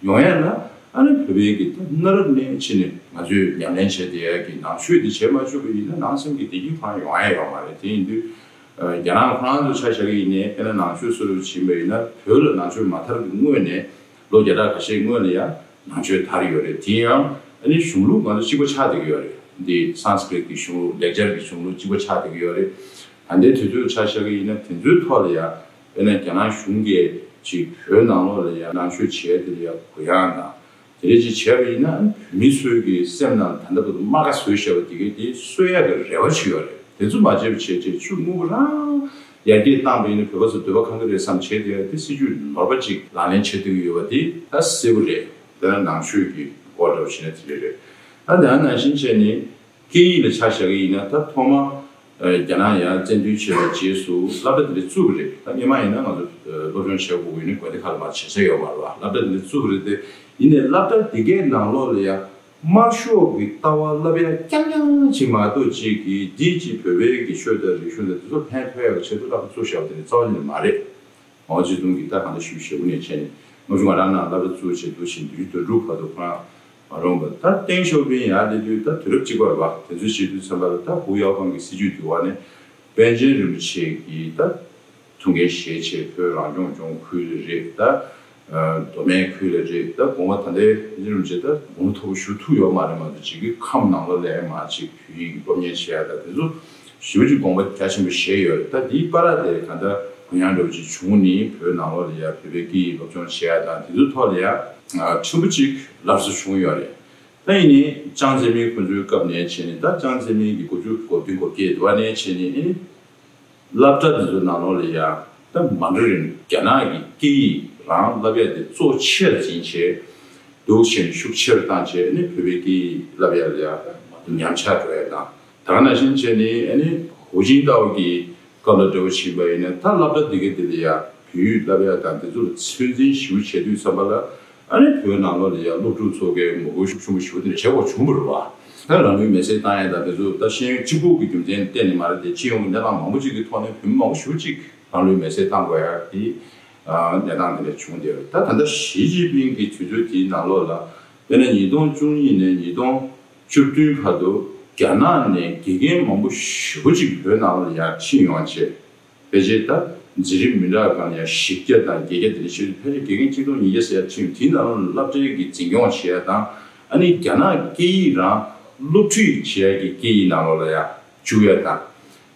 ཡོང་ཡ་ན་ཨ་ནི་བོད་པའི་གི་ད་གནའ་རབས་ནས་ཕྱིན་ནས་ང་ཚོས་ཉམས་ལེན་བྱས་བསྡད་ཡ་གི་ནང་ཆོས་དེ་བྱེད་མ་བཅུག་པ་ཡིན་ན་ནང་སེམས་ཀྱི་བདེ་སྐྱིད་ཁོ་རང་ཡོང་ཡ་ཡོད་མ་རེད། དེ་ཡིན་དུས་ རྒྱ་ནག་ཁོ་རང་ཚོ་ཆ་བཞག་གི་ཡིན་ནའི་དཔེར་ན་ནང་ཆོས་སུ་རུ་ཕྱིན་པ་ཡིན་ན་བོད་ལ་ནང་ཆོས་མ་དར་གི་སྔོན་ནས་ལོ་བརྒྱ་ཕྲག་ཁ་ཤས་སྔོན་ལ་ཡང་ནང་ཆོས་དར་ཡོད་རེད། དེ་ཡང་ཨ་ནི་གཞུང་ལུགས་ང་ཚོ་གཅིག་པ་ཆགས་བསྡད་ཀྱི་ཡོད་རེད། འདི་སཾ་སྐྲྀཏ་གི་གཞུང་ལུགས་ལེགས་སྦྱར་གྱི་གཞུང་ལུགས་གཅིག་པ་ཆགས་བསྡད་ཀྱི་ཡོད་རེད། ད་ལྟའི་དུས་ཚོད་ཆ་བཞག་གི་ཡིན་ན་དེ་ཚོའི་ཐོག་ལ་ཡང་དཔེར་ན་རྒྱ་ནག་གཞུང་གིས་ཅིག་བོད་ནང་ལོགས་ལ་ཡང་ནང་ཆོས་བྱས་དེ་ལ་ཡང་གུ་ཡངས་དང་། དེ་འདྲ་ཅིག་བྱས་པ་ཡིན་ན་བོད་མི་ཚོའི་གི་སེམས་ནང་ད་ལྟ་བར་དུ་རྨ་ཁ་བཟོས་བཞག་པ་དེ་གའི་དེ་གསོ་ཡག་གི་རེ་བ་ཅིག་ཡོད་རེད། དེ་ཚོ་མ་བྱས་པ་བྱས་བྱས་ཆུ་སྔོན་པོ་རང་ཡར་རྒྱས་བཏང་པ་ཡིན་ན་བོད་པ་ཚོ་འདོད་པ་ཁེངས་ཀྱི་རེད་བསམ་བྱས་དེ་དེ་སྲིད་ཇུས་ནོར་བ་ཅིག་ལག་ལེན་བྱེད་ཐུབ་ཀྱི་ཡོད་པ་དེ་ད་གསལ་པོ་རེད། དེ་ལ་ནང་ཆོས་ཀྱི་སྐོར་འདྲ་བོ་བྱས་ན་དེ་འདྲ་རེད། ད་དེ་ནང་བཞིན་བྱས་ནས། སྐད་ཡིག་ལ་ཆ་བཞག་གི་ཡིན་ན་ད་ཐོག་མ་རྒྱ་ནག་ཡར་བཙན་འཛུལ་བྱས་པའི་རྗེས་སུ་སློབ་གྲྭ་དེ་འདྲ་བཙུགས་པ་རེད། ད་སྔོན་མ་ཡིན་ན་ང་ཚོ་སློབ་སྦྱོང་བྱེད་དགོས་ཀྱི་ཡོད་ན་དགོན་སྡེ་ཁག་ལ་མར་བྱེད་ས་ཡོད་མ་རེད་བ། སློབ་གྲྭ་དེ་འདྲ་བཙུགས་པ་རེད་དེ། ཡིན་ནའི་སློབ་གྲྭ་དེ་གའི་ནང་ལོགས་ལ་ཡང་དམར་ཤོག་གི་ལྟ་བ་བསླབ་ཡ་རྐྱང་རྐྱང་ཅིག་མ་གཏོགས་ཅིག་གིས་འདི་ཅིག་བོད་པའི་གི་ཆོས་དང་རིག་གཞུང་དང་དེ་ཚོ་ཕན་ཐོགས་ཡག་གི་ཆེད་དུ་སློབ་གྲྭ་བཙུགས་བཞག་པ་དེ་འདྲ་རྩ་བ་ཉིད་ནས་མ་རེད། མའོ་ཙེ་ཏུང་གིས་ད་གང་འདྲ་ཞུས་ཞེ་པོ་ནས་བྱས་ནས་ང་ཚོ་ང་རང་ནང་སློབ་གྲྭ་བཙུགས་བྱས་འདུག་བཞིན་དུས་དོན་གྲུབ་བར་དུ་ཁོ་རང་མ་རུང་བ། ད་ཏེང་ཞའོ་ཕིང་ཡར་སླེབས་དུས་ད་དུས་རབས་གཅིག་པ་རེད་བ། དེ་ཚོ་བྱེད་དུས་ཙམ་པ་ལ་ད་ཧུའུ་ཡའོ་ཧྥང་གི་སྲིད་ཇུས་འདུལ་བ་ནས་པཎ་ཆེན་རིན་པོ་ཆེ་གིས་ད་ཐུགས་འགན་བཞེས་བྱས་བོད་རང་སྐྱོང་ལྗོངས་ཁུལ་རེད། ད་མདོ་སྨད་ཁུལ་ལ་རེད། ད་དགོངས་པ་ད་ལྟའི་པཎ་ཆེན་རིན་པོ་ཆེ་ད་དགོངས་པ་མཐོ་པོ་ཞུ་ཐུབ་ཡོད་མ་རེད་མ་གཏོགས་ཅིག་གི་ཁམས་ནང་ལོགས་ལ་ཡང་མ་ཅིག་བོད་ཡིག་གི་སློབ་གཉེར་བྱེད་ཡ་ད་དེ་ཚོ་ཞེ་པོ་ཅིག་དགོངས་པ་རྒྱ་ཆེན་པོ་བཞེས་ཡོད་རེད། ད་འདིའི་བར་དེ་གང་ལྟར་གུ་ཡངས་འདྲ་བོ་ཅིག་བྱུང་ནི་བོད་ནང་ལོགས་ལ་ཡ་བོད་པའི་སྐད་ཡིག་སློབ་སྦྱོང་བྱེད་ཡ་དང་དེ་ཚོའི་ཐོག་ལ་ཡ་ཕྲན་བུ་ཅིག་སླར་གསོ་བྱུང་ཡོད་རེད། ད་ཡིན་ནའི་ཅང་ཙེ་མིན་ཁོ་ཚོའི་སྐབས་ནས་བྱས་ནས་ད་ཅང་ཙེ་མིན་གྱི་དགུ་བཅུ་གོ་བདུན་གོ་བརྒྱད་དུ་བ་ནས་བྱས་ནས་ཨེ་ནི་སློབ་གྲྭ་དེ་ཚོའི་ནང་ལོགས་ལ་ཡ་ད་མ་འགྲོ་རིང་རྒྱ་ནག་གི་སྐད་ཡིག་རང་བསླབ་ཡ་དེ་གཙོ་ཆེར་འཛིན་བྱས་འདུག་བྱས་ནས་ཤུགས་ཆེར་བཏང་བྱས་ཨེ་ནི་བོད་པའི་སྐད་ཡིག་བསླབ་ཡ་ལ་ཡ་ཉམས་ཆག་འགྲོ་ཡ་དང་། ད་ག་ནང་བཞིན་བྱས་ནས་ཨ་ནི་ཧུའུ་ཅིན་ཏའོ་གི་སྐབས་ལ་འདྲ་བོ་ཕྱིན་པ་ཡིན་ན་ད་སློབ་གྲྭ་འདི་ག་འདི་ལ་ཡ་བོད་ཡིག་བསླབ་ཡ་དང་འདི་ཚོ་ལ་ཚོད་འཛིན་ཞེ་པོ་བྱེད་དུས་ཙམ་པ་ལ་ཨ་ནི་བོད་ནང་ལོགས་ལ་ཡ་སློབ་ཕྲུག་ཚོ་གའི་ངོ་རྒོལ་ཤུགས་ཆེན་པོ་ཞེ་པོ་དེ་འདྲ་བྱེད་དགོས་བྱུང་བ་རེད་བ། ད་རང་ལུས་མེར་སྲེག་བཏང་ཡ་དང་འདི་ཚོ་ད་ཤེས་ཡོན་གཅིག་པུ་གི་རྒྱུ་མཚན་གཏན་ནས་མ་རེད་དེ། སྤྱི་ཡོངས་ཀྱི་གནས་སྟངས་མང་པོ་ཅིག་གི་ཐོག་ནས་བོད་མི་མང་པོ་ཞེ་པོ་ཅིག་རང་ལུས་མེར་སྲེག་བཏང་དགོས་ཡ་དེ་གནས་སྟངས་དེ་འདྲ་བྱུང་བསྡད་ཡོད་རེད། ད་ད་ལྟ་ཞི་ཅིན་ཕིང་གི་དུས་ཚོད་དེའི་ནང་ལོགས་ལ་དཔེར་ན་ཉིས་སྟོང་བཅུ་གཉིས་ནས་ཉིས་སྟོང་བཅུ་བདུན་བར་དུ་རྒྱ་ནག་ནས་དགེ་རྒན་མང་པོ་ཞེ་པོ་ཅིག་བོད་ནང་ལ་ཡར་ཕྱིན་ཡོང་བྱས། ཕལ་ཆེར་ད་འཛིན་རིམ་མི་འདྲ་གང་ལ་ཡང་བཞི་བརྒྱ་དང་བརྒྱད་བརྒྱ་དེ་འདྲ་ཞིག་ཕལ་ཆེར་དགེ་རྒན་ཆིག་སྟོང་ཉིས་བརྒྱ་ཟེར་ཡ་ཕྱིན། དེའི་ནང་ལོགས་ལ་སློབ་གྲྭའི་གི་འཛིན་སྐྱོང་བྱེད་ཡ་དང་ཨ་ནི་རྒྱ་ནག་སྐད་ཡིག་རང་སློབ་ཁྲིད་བྱེད་ཡ་གི་སྐད་ཡིག་ནང་ལོགས་ལ་ཡང་བཅུག་ཡ་དང་།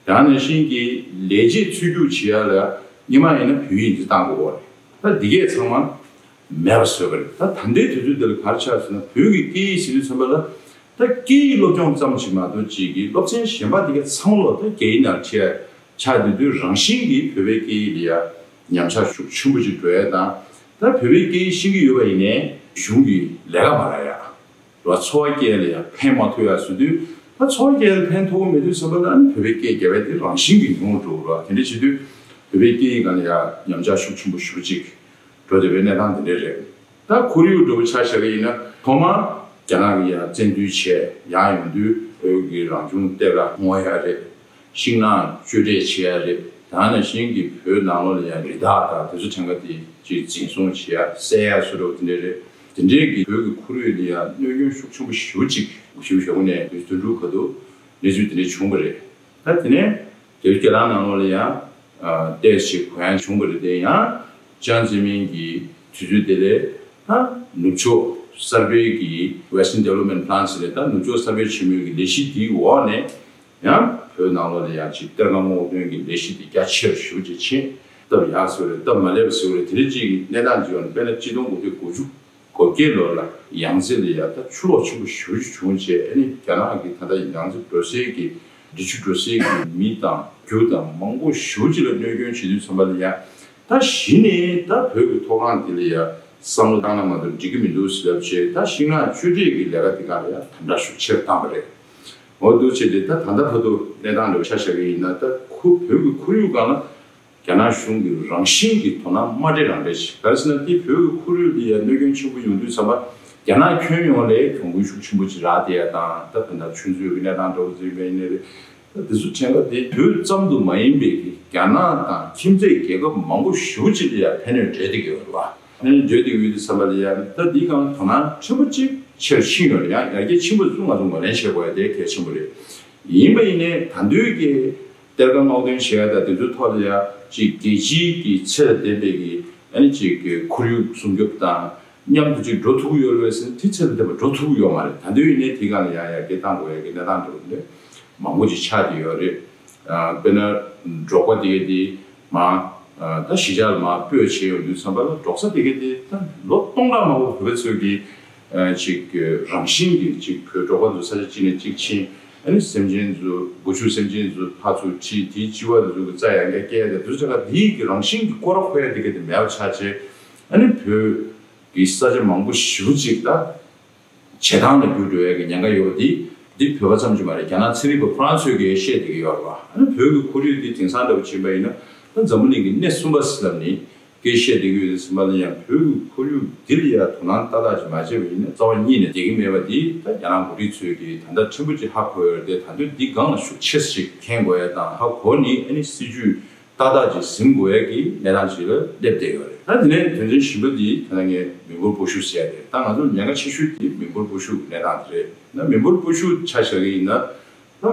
དེ་ནང་བཞིན་གྱི་ལས་བྱེད་ཚུད་རྒྱུག་བྱེད་ཡ་ལ་སྔོན་མ་ཡིན་ན་བོད་ཡིག་འདི་བཏང་དགོས་པ་རེད། ད་འདི་གས་ཚང་མ་མེད་པ་བཟོས་པ་རེད། ད་ད་ལྟའི་དུས་ཚོད་འདི་ལ་ག་རེ་ཆགས་ཟེར་ན་བོད་ཀྱི་སྐད་ཡིག་ཟེར་དུས་ཙམ་པ་ལ་ད་སྐད་ཡིག་སློབ་སྦྱོང་ཙམ་ཞིག་མ་གཏོགས་ཅིག་གི་སློབ་ཚན་གཞན་པ་འདི་གས་ཚང་མ་ལོག་ད་རྒྱ་ཡིག་ནང་ཁྲིད་ཡ་ཆགས་བསྡད་དུས་རང་བཞིན་གྱིས་བོད་པའི་སྐད་ཡིག་ལ་ཡ་ཉམས་ཆག་ཤུགས་ཆེན་པོ་ཅིག་འགྲོ་ཡ་དང་། ད་བོད་པའི་སྐད་ཡིག་ཤེས་ཀྱི་ཡོད་པ་ཡིན་ནའི་གཞུང་གི་ལས་ཀ་མ་རག་ཡ། ར་འཚོ་བ་སྐྱེལ་ལ་ཡང་ཕན་མ་ཐོགས་ཡ་བཟོ་དུས། ད་འཚོ་བ་སྐྱེལ་ལ་ཕན་ཐོགས་མེད་དུས་ཙམ་པ་ལ་ནི་བོད་པའི་སྐད་རྒྱབ་པ་དེ་རང་བཞིན་གྱིས་ཉུང་རུ་འགྲོ་གི་རེད། དེ་འདྲ་བྱེད་དུས་བོད་པའི་སྐད་ཡིག་སྒང་ལ་ཡང་ཉམས་ཆག་ཤུགས་ཆེན་པོ་ཞེ་པོ་ཅིག་འགྲོ་བསྡད་པའི་གནས་སྟངས་དེ་འདྲ་རེད། ད་ཁོར་ཡུག་འདྲ་པོ་ཆ་བཞག་གི་ཡིན་ན་ཐོག་མར་རྒྱ་ནག་གིས་ཡང་བཙན་འཛུལ་བྱས་ཡར་ཡོང་དུས་བོད་ཀྱི་རང་བྱུང་གཏེར་ཁ་སྔོག་ཡ་རེད། ཤིང་ནགས་གཅོད་འབྲེག་བྱེད་ཡ་རེད། ད་ནང་བཞིན་གྱི་བོད་ནང་ལོགས་ལ་ཡང་རི་དྭགས་དང་དེ་ཚོ་ཕྲན་ཁ་དེ་ཅིག་འཛིན་བཟུང་བྱེད་ཡ་བསད་ཡ་བཟོ་འདྲ་པོ་དེ་འདྲ་རེད། དེ་འདྲའི་གི་བོད་ཀྱི་ཁོར་ཡུག་ལ་ཡང་གནོད་སྐྱོན་ཤུགས་ཆེན་པོ་ཞེ་པོ་ཅིག་ཞེ་པོ་ཞེ་པོ་ནས་དུས་དོན་འགྲུབ་ག་དུ་གནས་ཚུལ་དེ་འདྲ་བྱུང་བ་རེད། ད་དེ་ནས་དེ་རྒྱ་ནག་ནང་ལོགས་ལ་ཡང་ཏོག་ཙམ་གུ་ཡངས་བྱུང་བ་རེད། དེ་ཡང་ཅང་ཙེ་མིན་གྱི་དུས་ཚོད་དེ་ལས་ད་ནུབ་ཕྱོགས་གསར་སྤེལ་གྱི་Western Development Plan ཟེར་ནས་ད་ནུབ་ཕྱོགས་གསར་སྤེལ་ཆེན་མོའི་གི་ལས་གཞི་དེའི་འོག་ནས། ཡང་བོད་ནང་ལོགས་ལ་ཡང་ཅིག་གཏེར་ཁ་སྔོག་འདོན་གྱི་ལས་གཞི་དེ་རྒྱ་ཆེར་ཞེ་པོ་ཅིག་ཕྱིན། སྟབས་ཡག་ཟེར་བ་རེད། སྟབས་མ་ལེགས་པ་ཟེར་བ་རེད། དེ་འདྲ་ཅིག་གི་གནས་སྟངས་ཅིག་ཡོང་ནས་དཔེར་ན་གཅིག་སྟོང་དགུ་བརྒྱ་དགུ་བཅུ་གོ་བརྒྱད་ལོ་ལ་ཡང་རྩེ་ལ་ཡང་ད་ཆུ་ལོག་ཆེན་པོ་ཞེ་པོ་ཅིག་བྱུང་རྗེས་ཨ་ནི་རྒྱ་ནག་གི་ད་ལྟ་ཡང་རྩེ་འགྲོ་སའི་གི་འབྲི་ཆུ་འགྲོ་སའི་གི་མི་དང་རྒྱུ་དང་མང་པོ་ཞེ་པོ་ཅིག་ལ་གནོད་སྐྱོན་བྱེད་དུས་ཙམ་པ་ལ་ཡང་། ད་གཞི་ནས་ད་བོད་ཀྱི་མཐོ་སྒང་འདི་ལ་ཡ་བསམ་བློ་བཏང་ན་མ་གཏོགས་འགྲིག་གི་མི་འདུག་ཟེར་བ་བྱས། ད་ཤིང་ནགས་གཅོད་འབྲེག་གི་ལས་ཀ་འདི་སྒང་ལ་ཡ་དམ་དྲག་ཤུགས་ཆེར་བཏང་བ་རེད། འོ་འདུག་བྱས་ཏེ་ད་ད་ལྟ་བར་དུ་གནས་སྟངས་འདྲ་བོ་ཆ་བཞག་གི་ཡིན་ན། ད་ཁུ་བོད་ཀྱི་ཁོར་ཡུག་སྒང་ལ་རྒྱ་ནག་གཞུང་གི་རང་བཞིན་གྱི་དོ་སྣང་མ་འདྲེས་རང་འདྲེས་ཤིག་ག་རེ་ཟེར་ན། དེ་བོད་ཀྱི་ཁོར་ཡུག་འདི་ཡ་གནོད་སྐྱོན་ཆེན་པོ་ཡོང་དུས་ཙམ་པ་རྒྱ་ནག་ཁྱོན་ཡོངས་ལ་གྱོང་གུན་ཤུགས་ཆེན་པོ་ཅིག་རག་བསྡད་ཡ་དང་། ད་ད་ལྟ་ཆུ་མཛོད་ཀྱི་གནས་སྟངས་འདྲ་བོ་ཟེར་བ་ཡིན་ནའི་རེད། ད་དེ་ཚོ་ཕྲན་ཁ་དེ་བོད་ཙམ་དུ་མ་ཡིན་པའི་གི་རྒྱ་ནག་དང་ཁྱིམ་མཚེས་རྒྱལ་ཁབ་མང་པོ་ཞེ་པོ་ཅིག་ལ་ཡང་ཕན་གནོད་འབྲེལ་བསྡད་ཀྱི་ཡོད་རེད་བ། ཕན་གནོད་འབྲེལ་བསྡད་ཀྱི་ཡོད་དུས་ཙམ་པ་ལ་ཡང་ད་འདི་སྒང་དོ་སྣང་ཆེན་པོ་ཅིག་ཆེར་ཕྱིན་ཡོད་རེད། ཡང་ཡར་རྒྱས་ཕྱིན་པ་ཚོ་ང་ཚོ་ངོས་ལེན་བྱེད་དགོས་ཡ་དེ་གལ་ཆེན་པོ་རེད། ཡིན་པ་ཡིན་ནའི་ད་དུང་གི་ གཏེར་ཁ་སྔོག་འདོན་བྱེད་ཡ་དང་དེ་ཚོའི་ཐོག་ལ་ཡ་ཅིག་རྒྱལ་སྤྱིའི་གི་ཚད་ལ་ལྡན་པའི་གི་ཨ་ནི་ཅིག་གི་ཁོར་ཡུག་སྲུང་སྐྱོབ་དང་མཉམ་དུ་ཅིག་འགྲོ་ཐུབ་ཀྱི་ཡོད་རེད་ཟེར་ན་དེ་ཚད་ལ་ལྡན་པ་འགྲོ་ཐུབ་ཀྱི་ཡོད་མ་རེད། ད་དུང་ཡིན་ནའི་དེ་ག་ལ་ཡ་ཡ་སྐད་བཏང་དགོས་ཡ་གི་གནས་སྟངས་འགྲོ་གི་འདུག་མང་པོ་ཅིག་ཆགས་བསྡད་ཡོད་རེད། ཨ་དཔེར་ན་འབྲོག་པ་དེ་ག་དེ་མ་ཨ་ད་གཞིས་ཆགས་ལ་མ་སྤོས་བྱས་ཡོང་དུས་ཙམ་པ་ལ་འབྲོག་ས་དེ་ག་དེ་ད་ལོ་སྟོང་ཕྲག་མང་པོ་བོད་པ་ཚོས་ཀྱི་ཨ་ཅིག་རང་བཞིན་གྱི་ཅིག་བོད་འབྲོག་པ་ཚོ་ས་ཆ་གཅིག་ནས་གཅིག་ཕྱིན། ཨ་ནི་སེམས་ཅན་ཚོ་སྒོ་ཕྱུགས་སེམས་ཅན་ཚོ་ཕར་ཚུར་ཁྲིད་དེའི་ལྕི་བ་དེ་ཚོ་གི་རྩྭ་ཡང་བསྐྱར་བསྐྱལ་ཏེ་དུས་ཚོད་ཁ་དེའི་གི་རང་བཞིན་གྱི་སྐོར་ར་ཁོ་ཡ་དེ་ག་དེ་མེད་པ་ཆགས་བྱས། ཨ་ནི་བོད་ཀྱི་ས་ཆ་མང་པོ་ཞེ་པོ་ཅིག་ད་བྱེ་ཐང་ལ་འགྱུར་འགྲོ་ཡ་གི་ཉེན་ཁ་ཡོད་པ་དེ་འདི་བོད་པ་ཙམ་གྱིས་མ་རེད། རྒྱ་ནག་ཚན་རིག་པ་ཕ་རན་སུ་གིས་བཤད་བསྡད་ཀྱི་ཡོད་རེད་བ། ཨ་ནི་བོད་ཀྱི་ཁོར་ཡུག་འདི་དེང་སང་འདྲ་པོ་ཕྱིན་པ་ཡིན་ན་ད་འཛམ་བུ་གླིང་གི་སྣེ་གསུམ་པ་ཟེར་ལབ་ནི། སྐད་བཤད་དེ་གི་ཡོད་དུས་ཙམ་པ་ལ་ཡང་བོད་ཀྱི་ཁོར་ཡུག་འདི་ལ་ཡང་དོ་སྣང་ཏག་ཏག་ཅིག་མ་བྱས་པ་ཡིན་ན་རྩ་བ་ཉིད་ནས་བསྡད་ཀྱི་མེད་པ་འདི་ད་རྒྱ་ནག་འགོ་ཁྲིད་ཚོས་ཀྱིས་ད་ལྟ་ཕྲན་བུ་ཅིག་ཧ་གོ་ཡོད་རེད་དེ། ད་དུང་འདི་སྒང་ལ་ཤུགས་ཆེ་ཞིག་འཐེན་དགོས་ཡ་དང་ཧ་གོ་ནི་ཨ་ནི་སྲིད་ཇུས་ཏག་ཏག་ཅིག་འཛིན་དགོས་ཡ་གི་གནས་སྟངས་ཅིག་ལ་སླེབས་བསྡད་ཡོད་རེད། ད་དེ་ནས་དོན་ཚན་བཞི་པ་འདི་ད་ལྟ་ངས་མི་འབོར་སྦོམ་ཤོས་ཟེར་ཡ་རེད། ད་ང་ཚོ་ཉེན་ཁ་ཆེ་ཤོས་འདི་མི་འབོར་སྦོམ་ཤོས་ཀྱི་གནས་སྟངས་དེ་རེད། ད་མི་འབོར་སྦོམ་ཤོས་ཆ་བཞག་གི་ཡིན་ན་ད་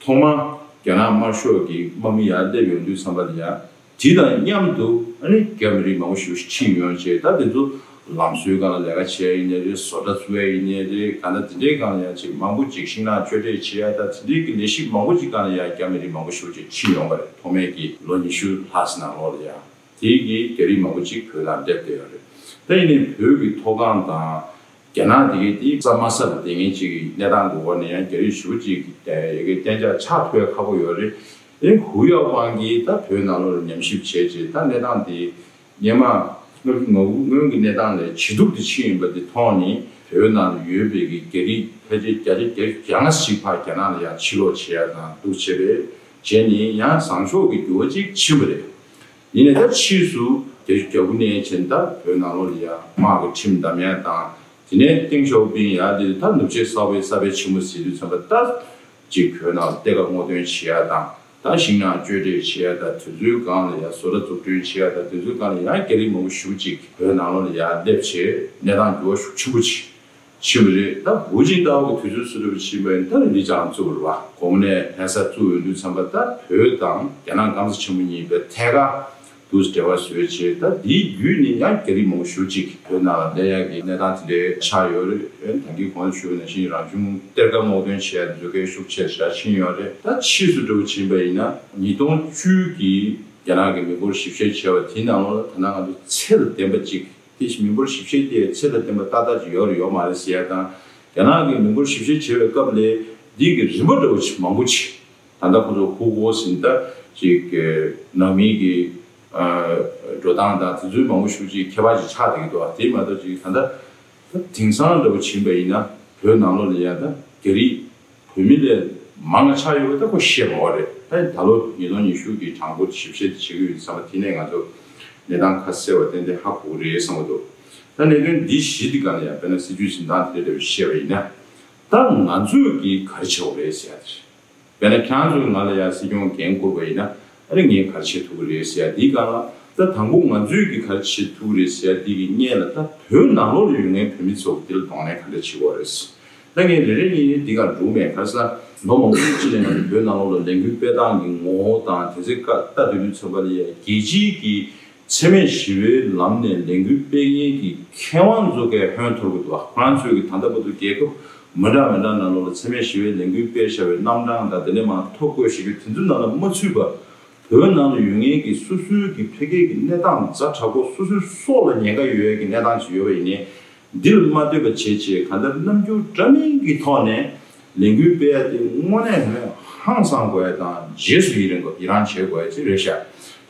ཐོག་མ་རྒྱ་ནག་དམར་ཤོག་གི་དམག་མི་ཡར་སླེབས་ཡོང་དུས་ཙམ་པ་ལ་ཡང་། དེ་དང་མཉམ་དུ་ཨ་ནི་རྒྱ་མི་རིགས་མང་པོ་ཞིག་ཕྱིན་ཡོང་བྱས། ད་དེ་ཚོ་ལམ་བཟོའི་སྒང་ལ་ལས་ཀ་བྱས་ཡིན་ནའི་རེད། བཟོ་གྲྭ་བཙུགས་ཡ་ཡིན་ནའི་རེད། གང་ལྟར་དེ་འདྲའི་སྒང་ལ་ཡང་ཅིག་མང་པོ་ཅིག་ཤིང་ནགས་གཅོད་འབྲེག་བྱེད་ཡ་ད་དེ་འདྲའི་གི་ལས་གཞི་མང་པོ་ཅིག་སྒང་ལ་ཡང་རྒྱ་མི་རིགས་མང་པོ་ཞིག་ཅིག་ཕྱིན་ཡོང་བ་རེད། ཐོག་མའི་གི་ལོ་ཉི་ཤུ་ལྷག་ཙམ་ནང་ལོགས་ལ་ཡང་དེའི་གི་རྒྱ་རིགས་མང་པོ་ཅིག་བོད་ནང་སླེབས་བསྡད་ཡོད་རེད། ད་ཡིན་ནའི་བོད་ཀྱི་མཐོ་སྒང་དང་རྒྱ་ནག་དེ་གའི་དེའི་རྩ་དམའ་ས་ལ་བསྡད་མཁན་ཅིག་གི་གནས་སྟངས་ཀྱི་འོག་ནས་ཡང་རྒྱ་རིགས་ཞེ་པོ་ཅིག་གི་ཡ་གི་གཏན་འཇགས་ཆགས་ཐུབ་ཡ་ཁག་པོ་ཡོད་རེད། དེ་ཧུའུ་ཡའོ་ཝང་གིས་ད་བོད་ནང་ལོགས་ལ་ཉམས་ཞིབ་བྱས་རྗེས་ད་གནས་སྟངས་དེ་སྔོན་མ་སྔོན་གྱི་གནས་སྟངས་ལས་ཇེ་སྡུག་ཏུ་ཕྱིན་ཡོད་པ་དེ་མཐོང་ནས་བོད་ནང་ལ་ཡོད་པའི་གི་རྒྱ་རིགས་ཕལ་ཆེར་བརྒྱ་ཆ་བརྒྱད་ཅུ་གྱ་ལྔ་ཞིག་ཕར་རྒྱ་ནག་ལ་ཡང་ཕྱིར་ལོག་བྱེད་ཡ་དང་འདུག་བྱས་པས་བྱས་ནས་ཡང་བཟང་ཕྱོགས་ཀྱི་འགྱུར་བ་ཅིག་ཕྱིན་པ་རེད། ཡིན་ནའི་ད་ཕྱིས་སུ་བརྒྱད་ཅུ་གྱ་དགུ་ནས་བྱས་ད་བོད་ནང་ལོགས་ལ་ཡང་དམག་གི་ཁྲིམས་བསྡམ་ཡ་དང་། དེ་ནས་ཏེང་ཞའོ་ཕིང་ཡ་དེ་ད་ནུབ་ཕྱོགས་གསར་པའི་གསར་པའི་ཆེན་མོ་ཟེར་དུས་ཙམ་པ་ད་ཅིག་བོད་ནང་གཏེར་ཁ་སྔོག་འདོན་བྱེད་ཡ་དང་ད་ཤིང་ནགས་གཅོད་འབྲེག་བྱེད་ཡ་དང་དེ་ཚོའི་སྒང་ལ་ཡང་བཟོ་གྲྭ་འཛུགས་སྐྲུན་བྱེད་ཡ་དང་དེ་ཚོའི་སྒང་ལ་ཡང་རྒྱ་རིགས་མང་པོ་ཞེ་པོ་ཅིག་བོད་ནང་ལོགས་ལ་ཡང་སླེབས་བྱས་གནས་སྟངས་འགྱུར་བ་ཤུགས་ཆེན་པོ་ཅིག་ཕྱིན་པ་རེད། ད་ཧུའུ་ཅིན་ཏའོ་གི་དུས་ཚོད་སུ་འདྲ་བ་ཕྱིན་པ་ཡིན་ད་ལི་ཅང་བཙུགས་པ་རེད་བ། གོང་ནས་ལྷ་ས་བཙུགས་ཡོང་དུས་ཙམ་པ་ད་བོད་དང་རྒྱ་ནག་སྐམ་ས་ཆེན་པོ་གཉིས་པའི་ཐད་ཀར་དུ་འབྲེལ་བ་བཟོས་བྱས་ད་དེའི་བརྒྱུད་ནས་ཡང་རྒྱ་རིགས་མང་པོ་ཞེ་པོ་ཅིག་བོད་ནང་ལ་སླེབས་ཡག་གི་གནས་སྟངས་དེ་འདྲའི་ཆགས་ཡོད་རེད། ད་གིན་གོང་དུ་ཞུས་པ་ནང་བཞིན་རང་བྱུང་གཏེར་ཁ་སྔོག་འདོན་བྱས་ཡག་དེ་ཚོ་གས་ཤུགས་ཆེ་ཞེ་དྲག་ཕྱིན་ཡོད་རེད། ད་ཕྱིས་སུ་འདྲ་བོ་ཕྱིན་པ་ཡིན་ན་ཉིས་སྟོང་བཅུ་གི་རྒྱ་ནག་གི་མི་འབོར་ཞིབ་བཤེར་བྱས་པ་དེའི་ནང་ལོགས་ལ་ད་ལྟ་ང་ཚོ་ཚད་ལ་ལྡན་པ་ཅིག་དེ་བཞིན་མི་འབོར་ཞིབ་བཤེར་དེ་ཚད་ལ་ལྡན་པ་ཏག་ཏག་ཅིག་ཡོད་རེད་ཡོད་མ་རེད་ཟེར་ཡ་དང་། རྒྱ་ནག་གི་མི་འབོར་ཞིབ་བཤེར་བྱེད་པའི་སྐབས་ལས་འདི་གི་རིམ་པ་འདྲ་བོ་ཅིག་མང་པོ་ཅིག་ད་ལྟ་ཁོ་ཚོ་ཧུའུ་ཀོ་ཟེར་ད་ཅིག་ནང་མི་གི་འགྲོ་སྟངས་དང་དེ་ཚོའི་མང་པོ་ཞེ་པོ་ཅིག་ཁྱད་པར་ཅིག་ཆགས་བསྡད་ཀྱི་འདུག་དེ་མ་གཏོགས་ཅིག་ད་ལྟ་ད་དེང་སང་འདྲ་བོ་ཕྱིན་པ་ཡིན་ན་བོད་ནང་ལོགས་ལ་ཡ་ད་རྒྱ་རིགས་བོད་མི་ལས་མང་ང་ཆགས་ཡོད་པ་ད་ཁོ་ཤེས་མ་རེད། ད་ད་ལོ་ཉིས་སྟོང་ཉི་ཤུ་གི་གྲངས་འབོར་ཞིབ་བཤེར་དེ་བྱེད་ཀྱི་ཡོད་ཙང་དེ་ནས་ང་ཚོ་གནས་སྟངས་ཁ་གསལ་བ་ཏན་ཏན་ཧ་གོ་གི་རེད་བསམ་གྱི་འདུག་ད་གནད་དོན་འདི་བཞི་འདི་ག་ལ་ཡང་དཔེར་ན་སྲིད་ཇུས་འཛིན་སྟངས་དེ་འདྲ་བཤད་པ་ཡིན་ན་ད་ང་ཚོས་ཀྱིས་ག་རེ་བྱེད་དགོས་རེད་ཟེར་ཡ་དེ་རེད། དཔེར་ན་ཁྱེད་རང་ཚོས་ང་ལ་ཡང་སྲིད་སྐྱོང་འགན་བསྐུར་བ་ཡིན་ན་ཨ་ནི་ངས་ག་རེ་བྱེད་ཐུབ་ཀྱི་རེད་ཟེར་ཡ་འདིའི་སྒང་ལ་ད་དང་པོ་ང་ཚོས་ཀྱིས་ག་རེ་བྱེད་ཐུབ་ཀྱི་རེད་ཟེར་ཡ་འདི་གི་སྔོན་ལ་ད་བོད་ནང་ལོགས་ལ་ཡོད་མཁན་བོད་མི་ཚོ་འདི་ལ་གདོང་ལེན་ག་འདྲ་བྱེད་དགོས་རེད། ད་ངས་རེ་རེ་གཉིས་གཉིས་འདི་གར་འགྲོ་མེད་ག་རེ་ཟེར་ན་ལོ་མང་པོའི་རྗེས་ནས་བོད་ནང་ལོགས་ལ་ལས་འགུལ་སྤེལ་སྟངས་ཀྱི་ངོ་བོ་དང་དེ་ཚོའི་བཀའ་ལྟ་དུས་དུས་ཚོད་པ་ལ་ཡ་རྒྱལ་སྤྱིའི་གི་འཚེ་མེད་ཞི་བའི་ལམ་ནས་ལས་འགུལ་སྤེལ་མཁན་གྱི་མཁས་དབང་ཚོ་གས་ཧོན་འཐོར་གི་འདུག་ཁོ་རང་ཚོས་ཀྱི་ད་ལྟ་བར་དུ་རྒྱལ་ཁབ་མི་འདྲ་མི་འདྲ་ནང་ལོགས་ལ་འཚེ་མེད་ཞི་བའི་ལས་འགུལ་སྤེལ་བཞག་པའི་རྣམ་གྲངས་དང་དེ་ནས་མར་ཐོ་བཀོད་བཞག་རྒྱུ་དེ་ཚོའི་ནང་ལ་མ་ཚུད་པ། བོད་ནང་ལ་ཡོད་མཁན་གྱི་སོ་སོའི་གི་ཕ་གིའི་གི་གནས་སྟངས་ཛ་དྲག་པོ་སོ་སོའི་སྲོག་ལ་ཉེན་ཁ་ཡོད་ཡ་གི་གནས་སྟངས་ཅིག་ཡོད་པ་ཡིན་ནའི། འདི་ལ་མ་ལྟོས་པ་བྱས་བྱས་གང་ལྟར་རྣམ་འགྱུར་འདྲ་མིན་གྱི་ཐོག་ནས་ལས་འགུལ་སྤེལ་ཡ་དེ་དངོས་གནས་ཧང་སང་དགོས་ཡ་དང་རྗེས་སུ་ཡི་རང་དགོས་ཡི་རང་བྱེད་དགོས་ཡ་ཅིག་རེད་ཤག་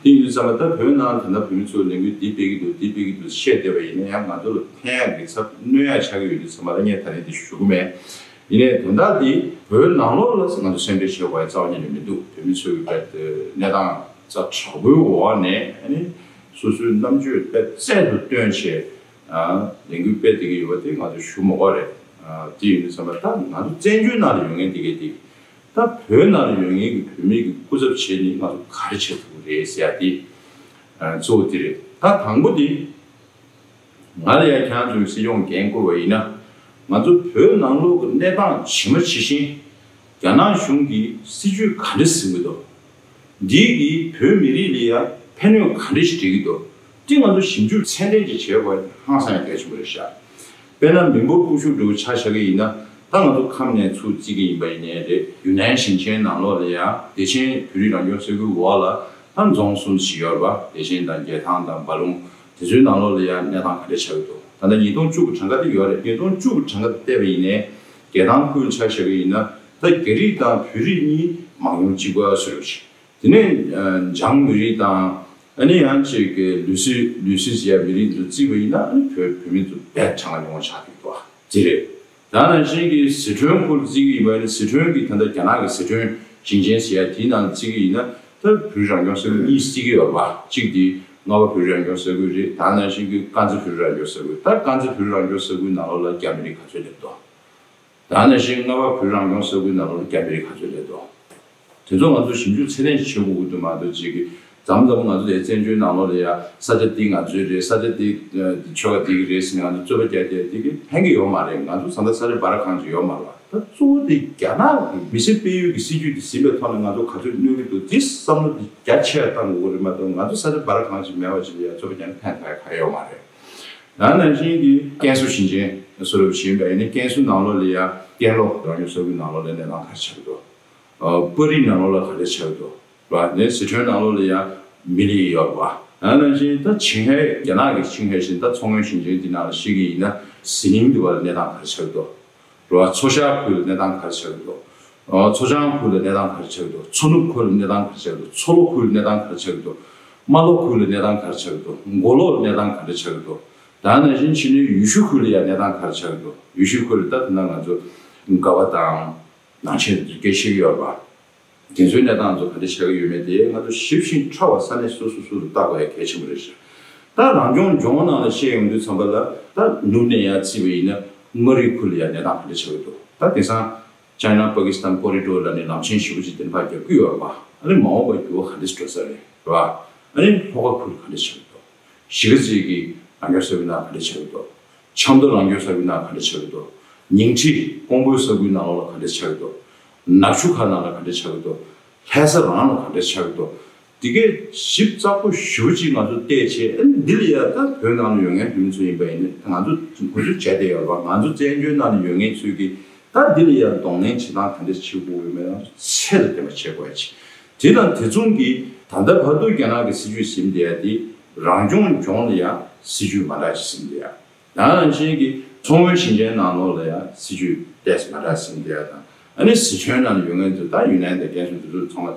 དེ་ཡིན་དུས་ཙམ་པ་ད་བོད་ནང་ད་ལྟ་བོད་མི་ཚོས་ལས་འགུལ་འདི་སྤེལ་གྱི་འདུག་འདི་སྤེལ་གྱི་འདུག་བཤད་བསྡད་པ་ཡིན་ན་ཡང་ང་ཚོ་ལ་ཕན་ཡ་གི་ཚབ་གནོད་ཡ་ཆགས་ཀྱི་ཡོད་དུས་ཙམ་པ་ལ་ངས་ད་རིང་འདི་ཞུ་གི་མེད། ཡིན་ནའི་དོན་དག་འདི་བོད་ནང་ལོགས་ལ་ང་ཚོ་སེམས་ཁྲལ་བྱེད་དགོས་ཡ་རྩ་བ་ཉིད་ནས་མི་འདུག་བོད་མི་ཚོས་གི་གནས་སྟངས་ཛ་དྲག་པོའི་འོག་ནས་ཨ་ནི་སོ་སོའི་རྣམ་དཔྱོད་རྩལ་དུ་བཏོན་བྱས། ལས་འགུལ་སྤེལ་བསྡད་ཀྱི་ཡོད་པ་དེ་ང་ཚོས་ཞུ་མི་དགོས་རེད། དེ་ཡིན་དུས་ཙམ་པ་ད་ང་ཚོ་བཙན་བྱོལ་ནང་ལ་ཡོད་མཁན་དེ་གས་དེ་ད་བོད་ནང་ལ་ཡོད་མཁན་གྱི་བོད་མི་གི་སྐུ་ཚབ་བྱས་ནས་ང་ཚོ་ག་རེ་བྱེད་ཐུབ་ཀྱི་རེད་ཟེར་ཡ་དེ་གཙོ་བོ་དེ་རེད། ད་དང་པོ་དེ་ང་ལ་ཡང་ཁྱེད་རང་ཚོའི་སྲིད་སྐྱོང་འགན་བསྐུར་བ་ཡིན་ན་ང་ཚོ་བོད་ནང་ལོགས་ཀྱི་གནས་སྟངས་ཇི་མ་ཇི་བཞིན་རྒྱ་ནག་གཞུང་གིས་སྲིད་ཇུས་ག་འདྲ་འཛིན་གྱི་འདུག་འདི་གིས་བོད་མི་རིགས་ལ་ཡང་ཕན་གནོད་ག་འདྲ་ཞིག་འབྲེལ་གྱི་འདུག་དེ་ང་ཚོ་ཞིབ་འཇུག་ཚད་ལྡན་ཅིག་བྱེད་དགོས་ཧང་སང་ཡང་གལ་ཆེན་པོ་རེད་ཤག་དཔེར་ན་མི་འབོར་སྤུ་ཤུགས་འདྲ་བོ་ཆ་བཞག་གི་ཡིན་ན། ད་ང་ཚོ་ཁམས་ནས་ཚུར་བརྩི་གི་ཡིན་པ་ཡིན་ནའི་རེད། ཡུན་ནན་ཞིང་ཆེན་ནང་ལོགས་ལ་ཡང་བདེ་ཆེན་བོད་རིགས་རང་སྐྱོང་ས་ཁུལ་འོག་ལ་ད་རྫོང་གསུམ་ཞིག་ཡོད་རེད་པ། བདེ་ཆེན་དང་རྒྱལ་ཐང་དང་འབའ་ལུང་། དེ་ཚོའི་ནང་ལོགས་ལ་ཡང་གནས་སྟངས་ག་འདྲ་ཆགས་ཀྱི་འདུག་ད་ལྟ་ཉིས་སྟོང་བཅུ་གི་གྲངས་ཀ་དེ་ཡོད་རེད། ཉིས་སྟོང་བཅུ་གི་གྲངས་ཀ་དེ་བལྟས་པ་ཡིན་ནའི་རྒྱལ་ཐང་ཁུལ་ཆ་བཞག་གི་ཡིན་ན། ད་རྒྱ་རིགས་དང་བོད་རིགས་གཉིས་མང་ཉུང་གཅིག་པ་བཟོ་འདྲ་ཞིག་དེ་ནས་ཨ་འཇང་མི་རིགས་དང་། ཨ་ནི་ཡང་ཅིག་གི་ལུས་སྲོལ་ལུས་སྲོལ་ཟེར་ཡ་མི་རིགས་ཚོ་བརྩིས་པ་ཡིན་ན། ཨ་ནི་བོད་བོད་མི་ཚོ་རྦད་གྲངས་ཀ་ཉུང་བ་ཆགས་ཀྱི་འདུག་དེ་རེད། ད་ནང་བཞིན་གྱི་ཟི་ཁྲོན་ཁུལ་བརྩི་གི་ཡིན་པ་ཡིན་ན། ཟི་ཁྲོན་གྱི་ད་ལྟ་རྒྱ་ནག་གི་ཟི་ཁྲོན་ཞིང་ཆེན་ཟེར་ཡ་དེའི་ནང་བརྩི་གི་ཡིན་ན། ད་བོད་རང་སྐྱོང་ས་ཁུལ་གཉིས་བརྩི་གི་ཡོད་རེད་པ། གཅིག་དེ་རྔ་བ་བོད་རང་སྐྱོང་ས་ཁུལ་རེད། ད་ནང་བཞིན་གྱི་དཀར་མཛེས་བོད་རང་སྐྱོང་ས་ཁུལ། ད་དཀར་མཛེས་བོད་རང་སྐྱོང་ས་ཁུལ་ནང་ལོགས་ལ་རྒྱ་མི་རིགས་ག་ཚོད་སླེབས་འདུག་ད་ནང་བཞིན་རྔ་བ་བོད་རང་སྐྱོང་ས་ཁུལ་ནང་ལོགས་ལ་རྒྱ་མི་རིགས་ག་ཚོད་སླེབས་འདུག་དེ་ཚོ་ང་ཚོ་ཞིབ་འཇུག་ཚད་ལྡན་ཞིག་བྱེད་དགོས་ཀྱི་འདུག་མ་གཏོགས་ཅིག་གི་མཚམས་མཚམས་ང་ཚོ་དེ་བཙན་བྱོལ་ནང་ལོགས་ལ་ཡ་ས་ཆ་འདི་ང་ཚོའི་རེད། ས་ཆ་འདི་ཨ་ཆོལ་ཁ་འདི་གི་རེད་ཟེར་ནས་ང་ཚོ་རྩོད་པ་རྒྱག་རྒྱག་འདི་གིས་ཕན་གྱི་ཡོད་མ་རེད། ང་ཚོ་ད་ལྟ་ས་ཆ་འབའ་ར་གང་ཅིག་ཡོད་མ་རེད་པ། ད་གཙོ་བོ་དེ་རྒྱ་ནག་གི་མི་སེར་སྤེལ་ཡུལ་གྱི་སྲིད་ཇུས་དེ་ཟིན་པའི་ཐོག་ནས་ང་ཚོ་ག་ཚོད་གནོད་ཀྱི་འདུག་འདི་བསམ་བློ་དེ་རྒྱ་ཆེར་བཏང་དགོས་ཀྱི་རེད་མ་གཏོགས། ང་ཚོ་ས་ཆ་འབའ་ར་གང་ཅིག་མེད་པ་ཅིག་ལ་ཡ་རྩོད་པ་རྒྱག་ནས་ཕན་ཐོགས་ཡ་ག་རེ་ཡོད་མ་རེད། ད་ནང་བཞིན་གྱི་ཀན་སུའུ་ཞིང་ཆེན་བཟོ་འདྲ་བྱེད་པ་ཡིན་ན། ཀན་སུའུ་ནང་ལོགས་ལ་ཡ་ཀན་ལྷོ་རང་སྐྱོང་ས་ཁུལ་ནང་ལོགས་ལ་གནས་སྟངས་ག་རེ་ཆགས་ཀྱི་འདུག་ཨ་པ་རི་ནང་ལོགས་ལ་ག་འདྲ་ཆགས་ཀྱི་འདུག་རེད་པ། ནས་ཟི་ཁྲོན་ནང་ལོགས་ལ་ཡང་མི་ལི་ཡོད་རེད་པ། ཨ་ནང་བཞིན་ད་ཆིང་ཧའེ་རྒྱ་ནག་གི་ཆིང་ཧའེ་ཞིང་ད་མཚོ་སྔོན་ཞིང་ཆེན་འདི་ནང་ལ་བཤད་ཀྱི་ཡིན་ན། ཟི་ལིང་འདི་བ་ལ་གནས་སྟངས་ག་རེ་ཆགས་ཀྱི་འདུག་རེད་པ། མཚོ་ཤར་ཁུལ་ལ་གནས་སྟངས་ག་རེ་ཆགས་ཀྱི་འདུག་ཨ་མཚོ་བྱང་ཁུལ་ལ་གནས་སྟངས་ག་རེ་ཆགས་ཀྱི་འདུག་མཚོ་ནུབ་ཁུལ་ལ་གནས་སྟངས་ག་རེ་ཆགས་ཀྱི་འདུག་མཚོ་ལྷོ་ཁུལ་ལ་གནས་སྟངས་ག་རེ་ཆགས་ཀྱི་འདུག་རྨ་ལྷོ་ཁུལ་ལ་གནས་སྟངས་ག་རེ་ཆགས་ཀྱི་འདུག་མགོ་ལོག་ལ་གནས་སྟངས་ག་རེ་ཆགས་ཀྱི་འདུག་ད་ནང་བཞིན་ཕྱི་ནས་ཡུལ་ཤུལ་ཁུལ་ལ་ཡང་གནས་སྟངས་ག་རེ་ཆགས་ཀྱི་འདུག་ཡུལ་ཤུལ་ཁུལ་ལ་ད་དེ་ན་ང་ཚོ་དགའ་བ་དང་ནང་ཆེན་དེ་ཚོ་སྐད་ཆ་བཤད་ཀྱི་ཡོད་རེད་པ། དེ་ཚོའི་གནས་སྟངས་ཚོ་ག་འདྲ་ཆགས་ཀྱི་ཡོད་མེད་དེ་ང་ཚོ་ཞིབ་ཅིང་ཕྲ་བ་ས་གནས་སོ་སོ་སོ་སོ་ལ་བལྟ་དགོས་ཡ་གལ་ཆེན་པོ་རེད་ཤག་ད་རང་སྐྱོང་ལྗོངས་ནང་ལ་བཤད་ཡོང་དུས་ཙམ་པ་ལ། ད་ནུབ་ནས་ཡར་བརྩིས་པ་ཡིན་ན་མངའ་རིས་ཁུལ་ལ་ཡ་གནས་སྟངས་ག་འདྲ་ཆགས་ཀྱི་འདུག་ད་དེང་སང་ཅའི་ན་པ་ཀི་སི་ཐན་ཀོ་རི་ཌོར་ལབ་ནས་ལམ་ཆེན་ཞེ་པོ་ཅིག་དེ་ཕར་རྒྱབ་ཀྱི་ཡོད་རེད་པ། ཨ་ནི་མ་འོངས་པར་འགྱུར་བ་ག་འདྲ་ཞིག་འགྲོ་ས་རེད། རེད་པ། ཨ་ནི་ལྷོ་ཁ་ཁུལ་ག་འདྲ་ཆགས་ཀྱི་འདུག་གཞིས་ཀ་རྩེ་གི་རང་སྐྱོང་ས་ཁུལ་ནང་ག་འདྲ་ཆགས་ཀྱི་འདུག་ཆབ་མདོ་རང་སྐྱོང་ས་ཁུལ་ནང་ག་འདྲ་ཆགས་ཀྱི་འདུག་ཉིང་ཁྲི་ཀོང་པོའི་ས་ཁུལ་ནང་ལོགས་ལ་ག་འདྲ་ཆགས་ཀྱི་འདུག་ནག་ཆུ་ཁ་ནང་ལ་ག་འདྲ་ཆགས་ཀྱི་འདུག་ལྷ་ས་རང་ལ་ག་འདྲ་ཆགས་ཀྱི་འདུག་དེ་གའི་ཞིབ་ཚགས་པོ་ཞེ་པོ་ཅིག་ང་ཚོ་བལྟས་བྱས། ཨ་ནི་འདི་ལ་ཡ་ད་བོད་ནང་ལ་ཡོད་མཁན་བོད་མི་ཚོ་ཡིན་པ་ཡིན་ན། ང་ཚོ་ངོ་སྤྲོད་བྱས་བསྡད་ཡོད་རེད་པ། ང་ཚོ་བཙན་བྱོལ་ནང་ལ་ཡོད་མཁན་ཚོས་ཀྱིས་ད་འདི་ལ་ཡ་གདོང་ལེན་བྱེད་སྟངས་ག་འདྲ་བྱེད་དགོས་ཡོད་མེད་ཚད་ལ་ལྡན་པ་བྱེད་དགོས་ཡ་ཅིག་དེ་དང་དེ་མཚུངས་ཀྱིས་ད་ལྟ་བར་དུ་རྒྱ་ནག་གི་སྲིད་ཇུས་ཟིན་བསྡད་ཡ་དེ་རང་སྐྱོང་ལྗོངས་ལ་ཡང་སྲིད་ཇུས་མ་འདྲ་ཞིག་ཟིན་བསྡད་ཡ། ཡང་ན་ཅིག་གི་མཚོ་སྔོན་ཞིང་ཆེན་ནང་ལོགས་ལ་ཡང་སྲིད་ཇུས་ཏོག་ཙམ་མ་འདྲ་ཟིན་བསྡད་ཡ་དང་། ཨ་ནི་ཟི་ཁྲོན་ནང་ལ་ཡོད་མཁན་ཚོ་ད་ཡུན་ནན་དང་ཀན་སུའུ་དེ་ཚོ་ཚང་མ་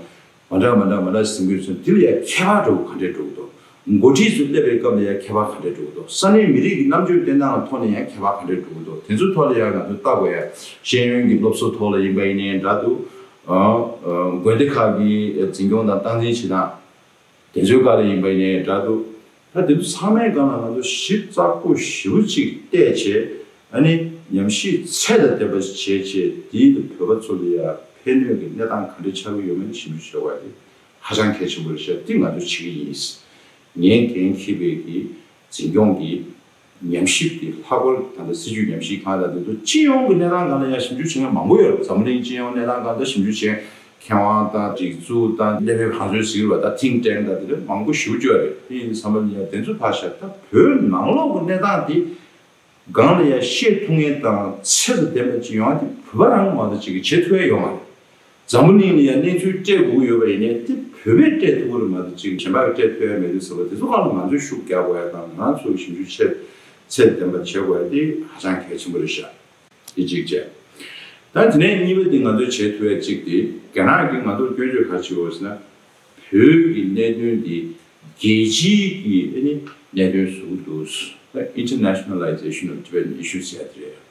མ་འདྲ་མ་འདྲ་མ་འདྲ་ཟིན་དགོས་ཚུལ་དེ་ལ་ཡང་ཁྱད་པར་འདྲ་བོ་ག་འདྲས་འགྲོ་གི་འདུག་འགོ་ཁྲིད་ཚོ་སླེབས་པའི་སྐབས་ལ་ཡང་ཁྱད་པར་ག་འདྲས་འགྲོ་གི་འདུག་ས་གནས་མི་རིགས་ཀྱི་རྣམ་དཔྱོད་བསྟན་སྟངས་ལ་ཐོག་ནས་ཡང་ཁྱད་པར་ག་འདྲས་འགྲོ་གི་འདུག་དེ་ཚོའི་ཐོག་ལ་ཡང་ང་ཚོ་ལྟ་དགོས་ཡ། ཤེས་ཡོན་གྱི་སློབ་གསོ་ཐོག་ལ་ཡིན་པ་ཡིན་ནའི་འདྲ་འདུག་ཨ་ཨ་དགོན་སྡེ་ཁག་གི་འཛིན་སྐྱོང་དང་སྟངས་འཛིན་བྱེད་སྟངས། དེ་ཚོའི་སྒང་ལ་ཡིན་པ་ཡིན་ནའི་འདྲ་འདུག་ད་དེ་ཚོ་ཚང་མའི་སྒང་ལ་ང་ཚོ་ཞིབ་ཚགས་པོ་ཞེ་པོ་ཅིག་བལྟས་བྱས། ཨ་ནི་ཉམས་ཞིབ་ཚད་དང་ལྡན་པ་ཞིག་བྱས་བྱས། དེའི་བོད་པ་ཚོ་ལ་ཡ་ཕན་གནོད་ཀྱི་གནས་སྟངས་ག་འདྲ་ཆགས་ཀྱི་ཡོད་མེད་ཞིབ་འཇུག་བྱེད་དགོས་ཡ་དེ་ཧ་ཅང་གལ་ཆེན་པོ་རེད་ཤག་དེ་ང་ཚོ་བྱེད་ཀྱི་ཡིན། ངས་འགན་འཁྱེར་བའི་གི་འཛིན་སྐྱོང་གི་ཉམས་ཞིབ་དེ་ལྷག་པར་ད་ལྟ་སྲིད་བྱུས་ཉམས་ཞིབ་ཁང་དང་དེ་ཚོ་སྤྱི་ཡོངས་ཀྱི་གནས་སྟངས་སྒང་ལ་ཡང་ཞིབ་འཇུག་བྱེད་མཁན་མང་པོ་ཡོད་རེད། འཛམ་བུ་གླིང་སྤྱི་ཡོངས་གནས་སྟངས་སྒང་ལ་ཞིབ་འཇུག་བྱེད་མཁན་དབང་དང་སྒྲིག་འཛུགས་དང་སླེབས་པའི་གང་ཚོད་ཟེར་བ་དང་ཐིང་ཊེང་དང་དེ་འདྲ་མང་པོ་ཞེ་པོ་ཅིག་ཡོད་རེད། དེ་ཡིན་དུས་ཙམ་པ་ལ་ཡང་དེ་ཚོ་ཕར་བཞག་ད་བོད་ནང་ལོགས་ཀྱི་གནས་སྟངས་དེ་སྒང་ལ་ཡང་ཤེས་ཐུབ་མཁན་དང་ཚད་དང་ལྡན་པ་ཅིག་ཡོང་ཡ་དེ་བོད་པ་རང་མ་གཏོགས་ཅིག་གིས་བྱེད་ཐུབ་ཡ་ཡོད་མ་རེད། འཛམ་བུ་གླིང་ལ་ཡང་གནས་ཚུལ་སྤྲད་དགོས་ཀྱི་ཡོད་པ་ཡིན་ནའི་དེ་བོད་པས་སྤྲད་ཐུབ་ཀྱི་རེད་མ་གཏོགས་ཅིག་གཞན་པ་གིས་སྤྲད་ཐུབ་ཡ་མེད་དུས་ཙམ་པ་དེ་ཚོ་སྒང་ལ་ང་ཚོས་ཤུགས་རྒྱག་དགོས་ཡ་དང་། ང་ཚོས་ཞིབ་འཇུག་ཆེ་ཚད་ལྡན་པ་བྱེད་དགོས་ཡ་དེ་ཧ་ཅང་གལ་ཆེན་པོ་རེད་ཤག་དེ་གཅིག་བྱས། ད་དེ་ནས་གཉིས་པ་དེ་ང་ཚོས་བྱེད་ཐུབ་ཡ་གཅིག་དེ། རྒྱ་ནག་གིས་ང་ཚོར་སྐྱོན་བརྗོད་ག་རེ་བྱེད་ཀྱི་ཡོད་ཟེར་ན། བོད་ཀྱི་གནད་དོན་འདི་རྒྱལ་སྤྱིའི་གི་ཨ་ནི་གནད་དོན་བཟོ་གི་འདུག Internationalization of Tibetan Issues ཟེར་ཡ་དེ་རེད།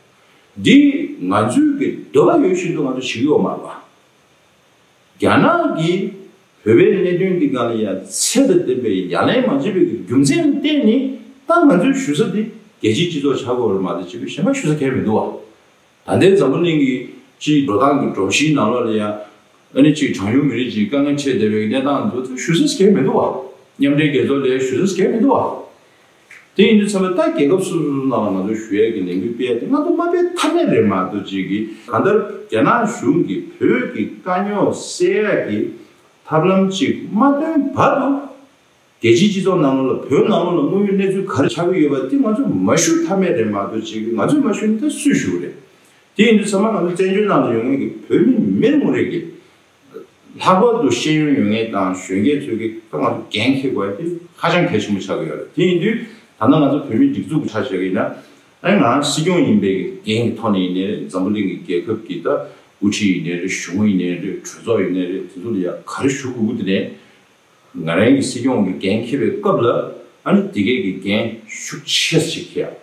འདི་ང་ཚོའི་གི་འདོད་པ་ཡོད་བཞིན་དུ་ང་ཚོ་བྱེད་ཀྱི་ཡོད་མ་རེད་པ། རྒྱ་ནག་གིས་བོད་པའི་གནད་དོན་འདི་སྒང་ལ་ཡ་ཚད་དང་ལྡན་པའི་ཡ་ལན་མ་བྱེད་པའི་གི་རྒྱུ་མཚན་ལ་བརྟེན་ནས། ད་ང་ཚོའི་ཞུ་ས་འདི་རྒྱལ་སྤྱིའི་སྤྱི་ཚོགས་ཆགས་ཀྱི་ཡོད་རེད་མ་གཏོགས་ཅིག་གཞན་པ་ཞུ་ས་གང་ཡང་མི་འདུག་པ། ད་ལྟའི་འཛམ་བུ་གླིང་གི་སྤྱིའི་འགྲོ་སྟངས་ཀྱི་སྒྲོམ་གཞིའི་ནང་ལོགས་ལ་ཡང་ཨ་ནི་ཅིག་གྲངས་ཉུང་མི་རིགས་ཀྱི་དཀའ་ངལ་འཕྲད་བསྡད་པའི་གནས་སྟངས་འདི་ཚོ་ཞུ་ས་གང་ཡང་མི་འདུག་པ། མཉམ་འབྲེལ་རྒྱལ་ཚོགས་ལ་ཞུ་ས་གང་ཡང་མི་འདུག་པ། དེ་ཡིན་དུས་ཙམ་པ་ད་རྒྱལ་ཁབ་སོ་སོ་སོ་ནང་ལ་ང་ཚོ་ཞུ་ཡས་ཀྱི་ལས་འགུལ་སྤེལ་ཡས་དེ་ང་ཚོ་མ་སྤེལ་ཐབས་མེད་རེད་མ་གཏོགས་ཅིག་གིས། གང་ལྟར་རྒྱ་ནག་གཞུང་གིས་བོད་ཀྱི་དཀའ་རྙོག་སེལ་ཡས་ཀྱི་ ཐབས་ལམ་གཅིག་མ་བཏོན་བར་དུ། རྒྱལ་སྤྱིའི་སྤྱི་ཚོགས་ནང་ལོགས་ལ་བོད་ནང་ལོགས་ལ་དངོས་ཡོད་གནས་ཚུལ་ག་རེ་ཆགས་ཀྱི་ཡོད་པ་དེ་ང་ཚོས་མ་ཞུ་ཐབས་མེད་རེད་མ་གཏོགས་ཅིག་ང་ཚོས་མ་ཞུ་ན་ད་སུས་ཞུ་གི་རེད། དེ་ཡིན་དུས་ཚང་མ་ང་ཚོ་བཙན་བྱོལ་ནང་ལ་ཡོད་མཁན་གྱི་བོད་མི་མི་ངོ་རེ་གི་ལྷག་པར་དུ་ཤེས་ཡོན་ཡོད་མཁན་དང་གཞོན་སྐྱེས་ཚོས་ཀྱི་ད་ང་ཚོ་འགན་འཁྱེར་དགོས་ཡ་དེ་ཧ་ཅང་གལ་ཆེན་པོ་ཆགས་ཀྱི་ཡོད་རེད། དེ་ཡིན་དུས་ད་ལྟ་ང་ཚོ་བོད་མི་སྒྲིག་འཛུགས་ཀྱི་ཆ་བཞག་གི་ཡིན་ན་ཨ་ང་སྲིད་སྐྱོང་ཡིན་པའི་འགན་གྱི་ཐོག་ནས་ཡིན་ནའི་རེད། འཛམ་བུ་གླིང་གི་རྒྱལ་ཁབ་ཀྱི་ད་དབུ་ཁྲིད་ཡིན་ནའི་རེད། གཞུང་ཡིན་ནའི་རེད། གྲོས་ཚོགས་ཡིན་ནའི་རེད། དེ་ཚོ་ལ་ཡ་ག་རེ་ཞུ་དགོས་ཀྱི་དེ་ནས། ང་རང་གི་སྲིད་སྐྱོང་གི་འགན་འཁྱེར་བའི་སྐབས་ལ་ཨ་ནི་དེ་གས་ཀྱི་འགན་ཤུགས་ཆེ་ཞིག་འཁྱེར་ཡ།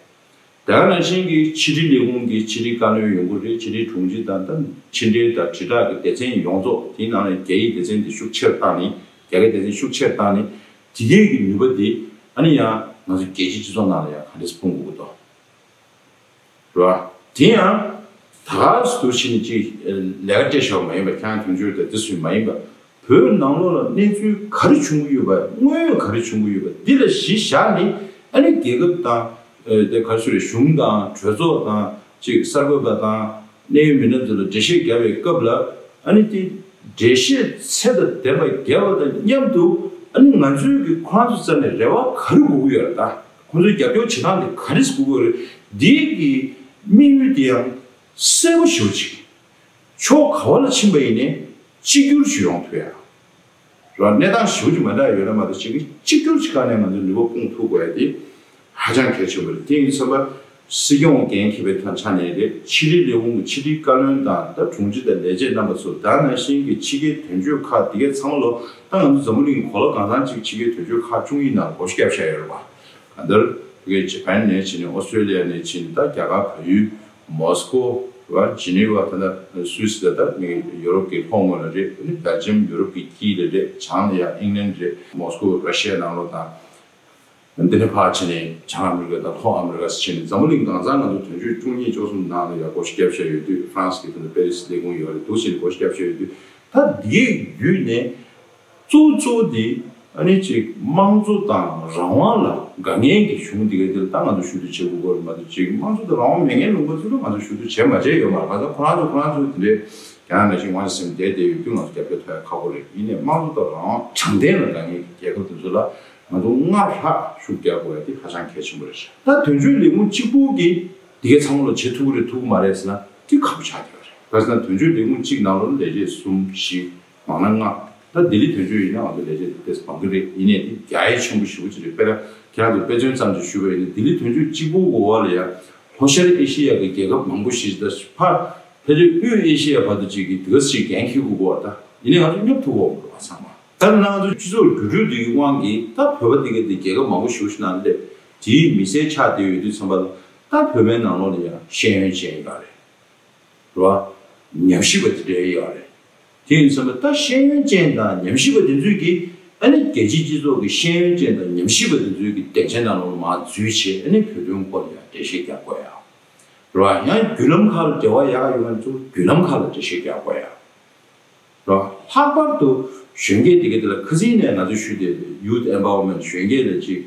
དེ་ག་ནང་བཞིན་གྱི་ཕྱི་དྲིལ་ལས་ཁུངས་ཀྱི་ཕྱི་དྲིལ་བཀའ་བློན་ཡོང་གི་རེད། ཕྱི་དྲིལ་དྲུང་ཆེ་དང་ད་ཕྱི་འབྲེལ་དང་དྲིལ་བསྒྲགས་ཀྱི་སྡེ་ཚན་ཡོངས་རྫོགས་དེའི་ནང་ནས་རྒྱ་ཡིག་སྡེ་ཚན་དེ་ཤུགས་ཆེར་བཏང་ནས་རྒྱ་སྐད་སྡེ་ཚན་ཤུགས་ཆེར་བཏང་ནས་དེ་གས་ཀྱི་ནུས་པ་དེ་ཨ་ནི་ཡང་ང་ཚོ་རྒྱལ་སྤྱིའི་སྤྱི་ཚོགས་ནང་ལ་ཡང་ག་འདྲས་སྤུངས་དགོས་ཀྱི་འདུག་རེད་བ། དེ་ཡང་ད་ག་སུ་ཕྱིན་ཅིག་ལས་ཀ་སྤྲད་ཤོག་མ་ཡིན་པ་ཁྱེད་རང་དོན་གཅོད་དང་དེ་སུས་མ་ཡིན་པ་བོད་ནང་ལོགས་ལ་གནས་ཚུལ་ག་རེ་བྱུང་གི་ཡོད་པ་དངོས་ཡོད་ག་རེ་བྱུང་གི་ཡོད་པ་འདི་ལ་གཞི་བཞག་ནས་ཨ་ནི་རྒྱལ་ཁབ་དང་དེ་ག་རེ་ཟེར་རེད། གཞུང་དང་གྲོས་ཚོགས་དང་ཅིག་གསར་འགོད་པ་དང་གནད་ཡོད་མི་སྣ་ཚོ་ལ་འགྲེལ་བཤད་བརྒྱབ་པའི་སྐབས་ལ་ཨ་ནི་དེ་འགྲེལ་བཤད་ཚད་དང་ལྡན་པ་བརྒྱབ་པ་དང་མཉམ་དུ་ཨ་ནི་ང་ཚོའི་གི་ཁོ་རང་ཚོ་རྩ་ནས་རེ་བ་ག་རེ་དགོས་ཀྱི་ཡོད་རེད་ད། ཁོང་ཚོའི་རྒྱབ་སྐྱོར་བྱེད་སྟངས་དེ་ག་རེ་དགོས་ཀྱི་རེད། འདིའི་གི་དམིགས་ཡུལ་དེ་ཡང་གསལ་པོ་ཞེ་པོ་ཅིག་ཕྱོགས་ག་བ་ལ་ཕྱིན་པ་ཡིན་ནའི་གཅིག་གྱུར་ཞིག་ཡོང་ཐུབ་ཡ། ར་གནས་སྟངས་ཞེ་པོ་ཅིག་མ་འདྲ་ཡོད་ན་མ་གཏོགས་གཅིག་གི་གཅིག་གྱུར་གྱི་སྒང་ནས་ང་ཚོས་ནུས་པ་སྤུངས་ཐུབ་དགོས་ཡ་དེ་ཧ་ཅང་གལ་ཆེན་པོ་རེད། དེ་ཡིན་ཙང་སྲིད་སྐྱོང་འགན་འཁྱེར་བའི་ཐད་ཆ་ནས་རེད། ཕྱི་དྲིལ་ལས་ཁུངས་ཀྱི་ཕྱི་དྲིལ་བཀའ་བློན་དང་ད་དྲུང་ཆེ་དང་ལས་བྱེད་རྣམ་པ་ཚོ་ད་ནང་བཞིན་གྱི་ཕྱི་རྒྱལ་དོན་གཅོད་ཁག་དེ་གའི་ཚང་མ་ལོ་ད་ང་ཚོ་འཛམ་བུ་གླིང་གི་གོ་ལ་གང་ཚང་གཅིག་ཕྱི་རྒྱལ་དོན་གཅོད་ཁག་བཅུ་གཉིས་ནང་སྒོ་ཕྱེ་བརྒྱབ་བཞག་ཡོད་རེད་བ། གང་ལྟར་བོད་ཀྱི་ཇ་པན་ནས་ཕྱིན་ནས་ཨོ་སི་ཀྲོ་ལི་ཡ་ནས་ཕྱིན་ནས་ད་རྒྱ་གར་བལ་ཡུལ་མོ་སི་ཀོ་རེད་བ། ཇི་ནི་ཝ་ད་ལྟ་སུད་སི་ད་ལྟ་ནི་ཡོ་རོབ་ཀྱི་ལྷོ་ངོས་ལ་རེད། ནི་སྦེལ་ཇམ་ཡོ་རོབ་ཀྱི་དཀྱིལ་ལ་རེད། བྱང་ལ་ཡ་ཨིང་ལན་རེད། མོ་སི་ཀོ་ར་ཤི་ཡའི་ནང་ལོགས་དང་། འདི་ནས་ཕར་ཕྱིན་ནས་བྱང་ཨ་མི་རི་ཀ་དང་ལྷོ་ཨ་མི་རི་ཀ་ཕྱིན་ནས་འཛམ་བུ་གླིང་གང་ཚང་ང་ཚོ་དོན་གཅོད་བཅུ་གཉིས་བཅུ་གསུམ་ནང་ལ་ཡ་སྒོ་ཕྱེ་བརྒྱབ་བཞག་ཡོད་དུས། ཧྥ་རན་སི་གི་དེ་ནས་པེ་རི་སི་ལས་ཁུངས་ཡོད་རེད། འདུག་བྱས་ནས་སྒོ་ཕྱེ་བརྒྱབ་བཞག་ཡོད་དུས་ད་འདིའི་བརྒྱུད་ནས། གཙོ་བོ་གཙོ་བོ་དེ་ཨ་ནི་ཅིག་དམངས་གཙོ་དང་རང་དབང་ལ་དགའ་མཁན་གྱི་གཞུང་དེ་གའི་དེ་ལ་ད་ང་ཚོ་ཞུ་གཏུག་བྱེད་དགོས་ཀྱི་རེད་མ་གཏོགས་ཅིག་དམངས་གཙོ་དང་རང་དབང་མེད་མཁན་ལུང་པ་ཚོ་ལ་ང་ཚོ་ཞུ་གཏུག་བྱེད་མ་བྱས་ཡོད་མ་རེད། གང་ལྟར་ཁོ་རང་ཚོ་ཁོ་རང་ཚོའི་དེ་འདྲའི་རྒྱ་ནག་ནང་བཞིན་དབང་ཆ་ཟིན་བསྡད་བསྡད་ཡོད་དུས་ང་ཚོ་རྒྱབ་སྐྱོར་ཐོབ་ཡ་ཁག་པོ་རེད། ཡིན་ནའི་དམངས་གཙོ་དང་རང་དབང་དྲང་བདེན་ལ་དགའ་མཁན་གྱི་རྒྱལ་ཁབ་དེ་ཚོ་ལ་ང་ཚོ་སྔར་ལྷག་ཤུགས་རྒྱག་དགོས་ཡ་དེ་ཧ་ཅང་གལ་ཆེན་པོ་རེད་ཤག་ད་དོན་གཅོད་ལས་ཁུངས་གཅིག་པུ་གིས་དེ་གའི་ཚང་མ་ལ་བྱེད་ཐུབ་ཀྱི་རེད་ཐུབ་ཀྱི་མ་རེད་ཟེར་ན་དེ་ཁག་པོ་ཆགས་བསྡད་པ་རེད། ག་ཟེར་ན་དོན་གཅོད་ལས་ཁུངས་གཅིག་ནང་ལོགས་ལ་ལས་བྱེད་གསུམ་བཞི། མང་ན་ལྔ། ད་ལྡི་ལི་དོན་གཅོད་ཡིན་ན་ང་ཚོ་ལས་བྱེད་དེ་འབངས་ཀྱི་རེད། ཡིན་ནའི་དེ་རྒྱ་ཡིག་ཆེན་པོ་ཞེ་པོ་ཅིག་རེད། དཔེར་ན་ཁྱེད་རང་ཚོ་དཔེ་མཚོན་ཙམ་ཞིག་ཞུས་པ་ཡིན་ན་ལྡི་ལི་དོན་གཅོད་གཅིག་པུ་འོག་ལ་ཡ་ལྷོ་ཤར་ཨེ་ཤེ་ཡ་གི་རྒྱལ་ཁབ་མང་པོ་ཞིག་ད་ཕར་ཕལ་ཆེར་དབུས་ཨེ་ཤེ་ཡ་བར་དུ་ཅིག་གི་དེ་ག་ཞིག་འགན་འཁྱེར་དགོས་ཀྱི་རེད་བ། ད་ཡིན་ནའི་ང་ཚོ་སྙོབ་ཐུབ་ཀྱི་ཡོད་མ་རེད་བ་ཚང་མ། ད་ནང་ང་ཚོ་སྤྱི་ཚོགས་འགྱུར་འགྲོས་འདི་གི་དབང་གིས་ད་བོད་པ་འདི་ག་འདི་རྒྱལ་ཁབ་མང་པོ་ཞེ་པོ་ཞིག་ནང་སླེབས། དེའི་མི་སེར་ཆགས་བསྡད་ཡོད་དུས་ཙམ་པ་ལ་ད་བོད་པའི་ནང་ལོགས་ལ་ཡ་ཤེས་ཡོན་ཅན་ཡོད་རེད། རེད་བ། ཉམས་ཞིབ་པ་དེ་འདྲ་ཡོད་རེད། དེ་ཡིན་ཙང་ད་ཤེས་ཡོན་ཅན་དང་ཉམས་ཞིབ་པ་དེ་ཚོས་ཀྱིས་ཨ་ནི་རྒྱལ་སྤྱིའི་སྤྱི་ཚོགས་ཀྱི་ཤེས་ཡོན་ཅན་དང་ཉམས་ཞིབ་པ་དེ་ཚོས་ཀྱིས་སྡིངས་ཆ་ནང་ལོགས་མར་འཛུལ་བྱས་ཨ་ནི་བོད་དོན་སྐོར་ལ་ཡང་འགྲེལ་བཤད་རྒྱག་དགོས་ཡ། རེད་བ། ཡང་བརྒྱུད་ལམ་ཁག་ལ་འབྲེལ་བ་ཡག་ཡོད་མཁན་ཚོ་བརྒྱུད་ལམ་ཁག་ལ་འགྲེལ་བཤད་རྒྱག་དགོས་ཡ། རེད་བ། ལྷག་པར་དུ་གཞོན་སྐྱེས་དེ་ག་དེ་ལ་ཁ་སང་ནས་ང་ཚོ་ཞུས་ཏེ་ཡུཐ་ཨེམ་པ་ཝར་མེན་ཊི་གཞོན་སྐྱེས་ལ་ཅིག་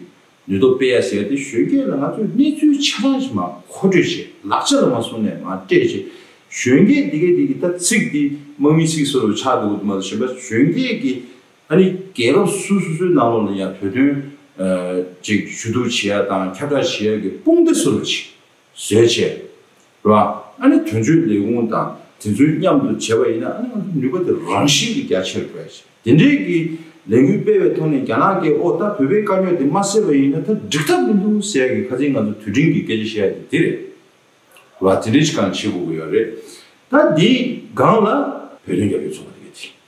ནུས་སྟོབས་སྤེལ་ཡ་ཟེར་ཏེ་གཞོན་སྐྱེས་ལ་ང་ཚོས་གནས་ཚུལ་ཆ་ཚང་ཞིག་མར་མཁོ་སྤྲོད་བྱེད། ལག་ཆ་ལ་མ་བཟུང་ནས་མར་སྤྲད་བྱེད། གཞོན་སྐྱེས་འདི་གས་འདི་གི་ད་ཚིག་འདི་དམག་མིའི་ཚིག་བཟོ་འདྲ་ཆགས་འདུག་མ་གཏོགས་གཞན་པ་གཞོན་སྐྱེས་ཀྱི་ཨ་ནི་རྒྱལ་ཁབ་སུ་སུ་སུའི་ནང་ལོགས་ལ་ཡང་བོད་དོན་ཅིག་ཞུ་གཏུག་བྱེད་ཡ་དང་ཁྱབ་བསྒྲགས་བྱེད་ཡ་གི་དཔུང་སྡེ་བཟོ་འདྲ་ཅིག་བཟོས་བྱས། རེད་བ། ཨ་ནི་དོན་གཅོད་ལས་ཁུངས་དང་དེ་ཚོའི་མཉམ་དུ་བྱས་པ་ཡིན་ན་ཨ་ནི་ང་ཚོ་ནུས་པ་དེ་རང་བཞིན་གྱིས་རྒྱ་ཆེར་འགྲོ་ཡ་ཞིག་དེ་འདྲའི་གི་ལས་འགུལ་སྤེལ་བའི་ཐོག་ནས་རྒྱ་ནག་གིས་ཨོ་ད་བོད་པའི་དཀའ་རྙོག་དེ་མ་སེལ་བ་ཡིན་ན་ད་འགྲིག་ཐབས་མི་འདུག་ཟེར་ཡ་གི་ཁ་སང་ང་ཚོ་དུས་དྲན་གྱི་སྐད་ཆ་བཤད་ཡ་དེ་དེ་རེད། རེད་བ། དེ་འདྲའི་ཅིག་གང་བྱེད་དགོས་ཀྱི་ཡོད་རེད། ད་འདིའི་སྒང་ལ་བོད་དོན་རྒྱབ་སྐྱོར་ཚོགས་པ་དེ་ག་དེ། རེད་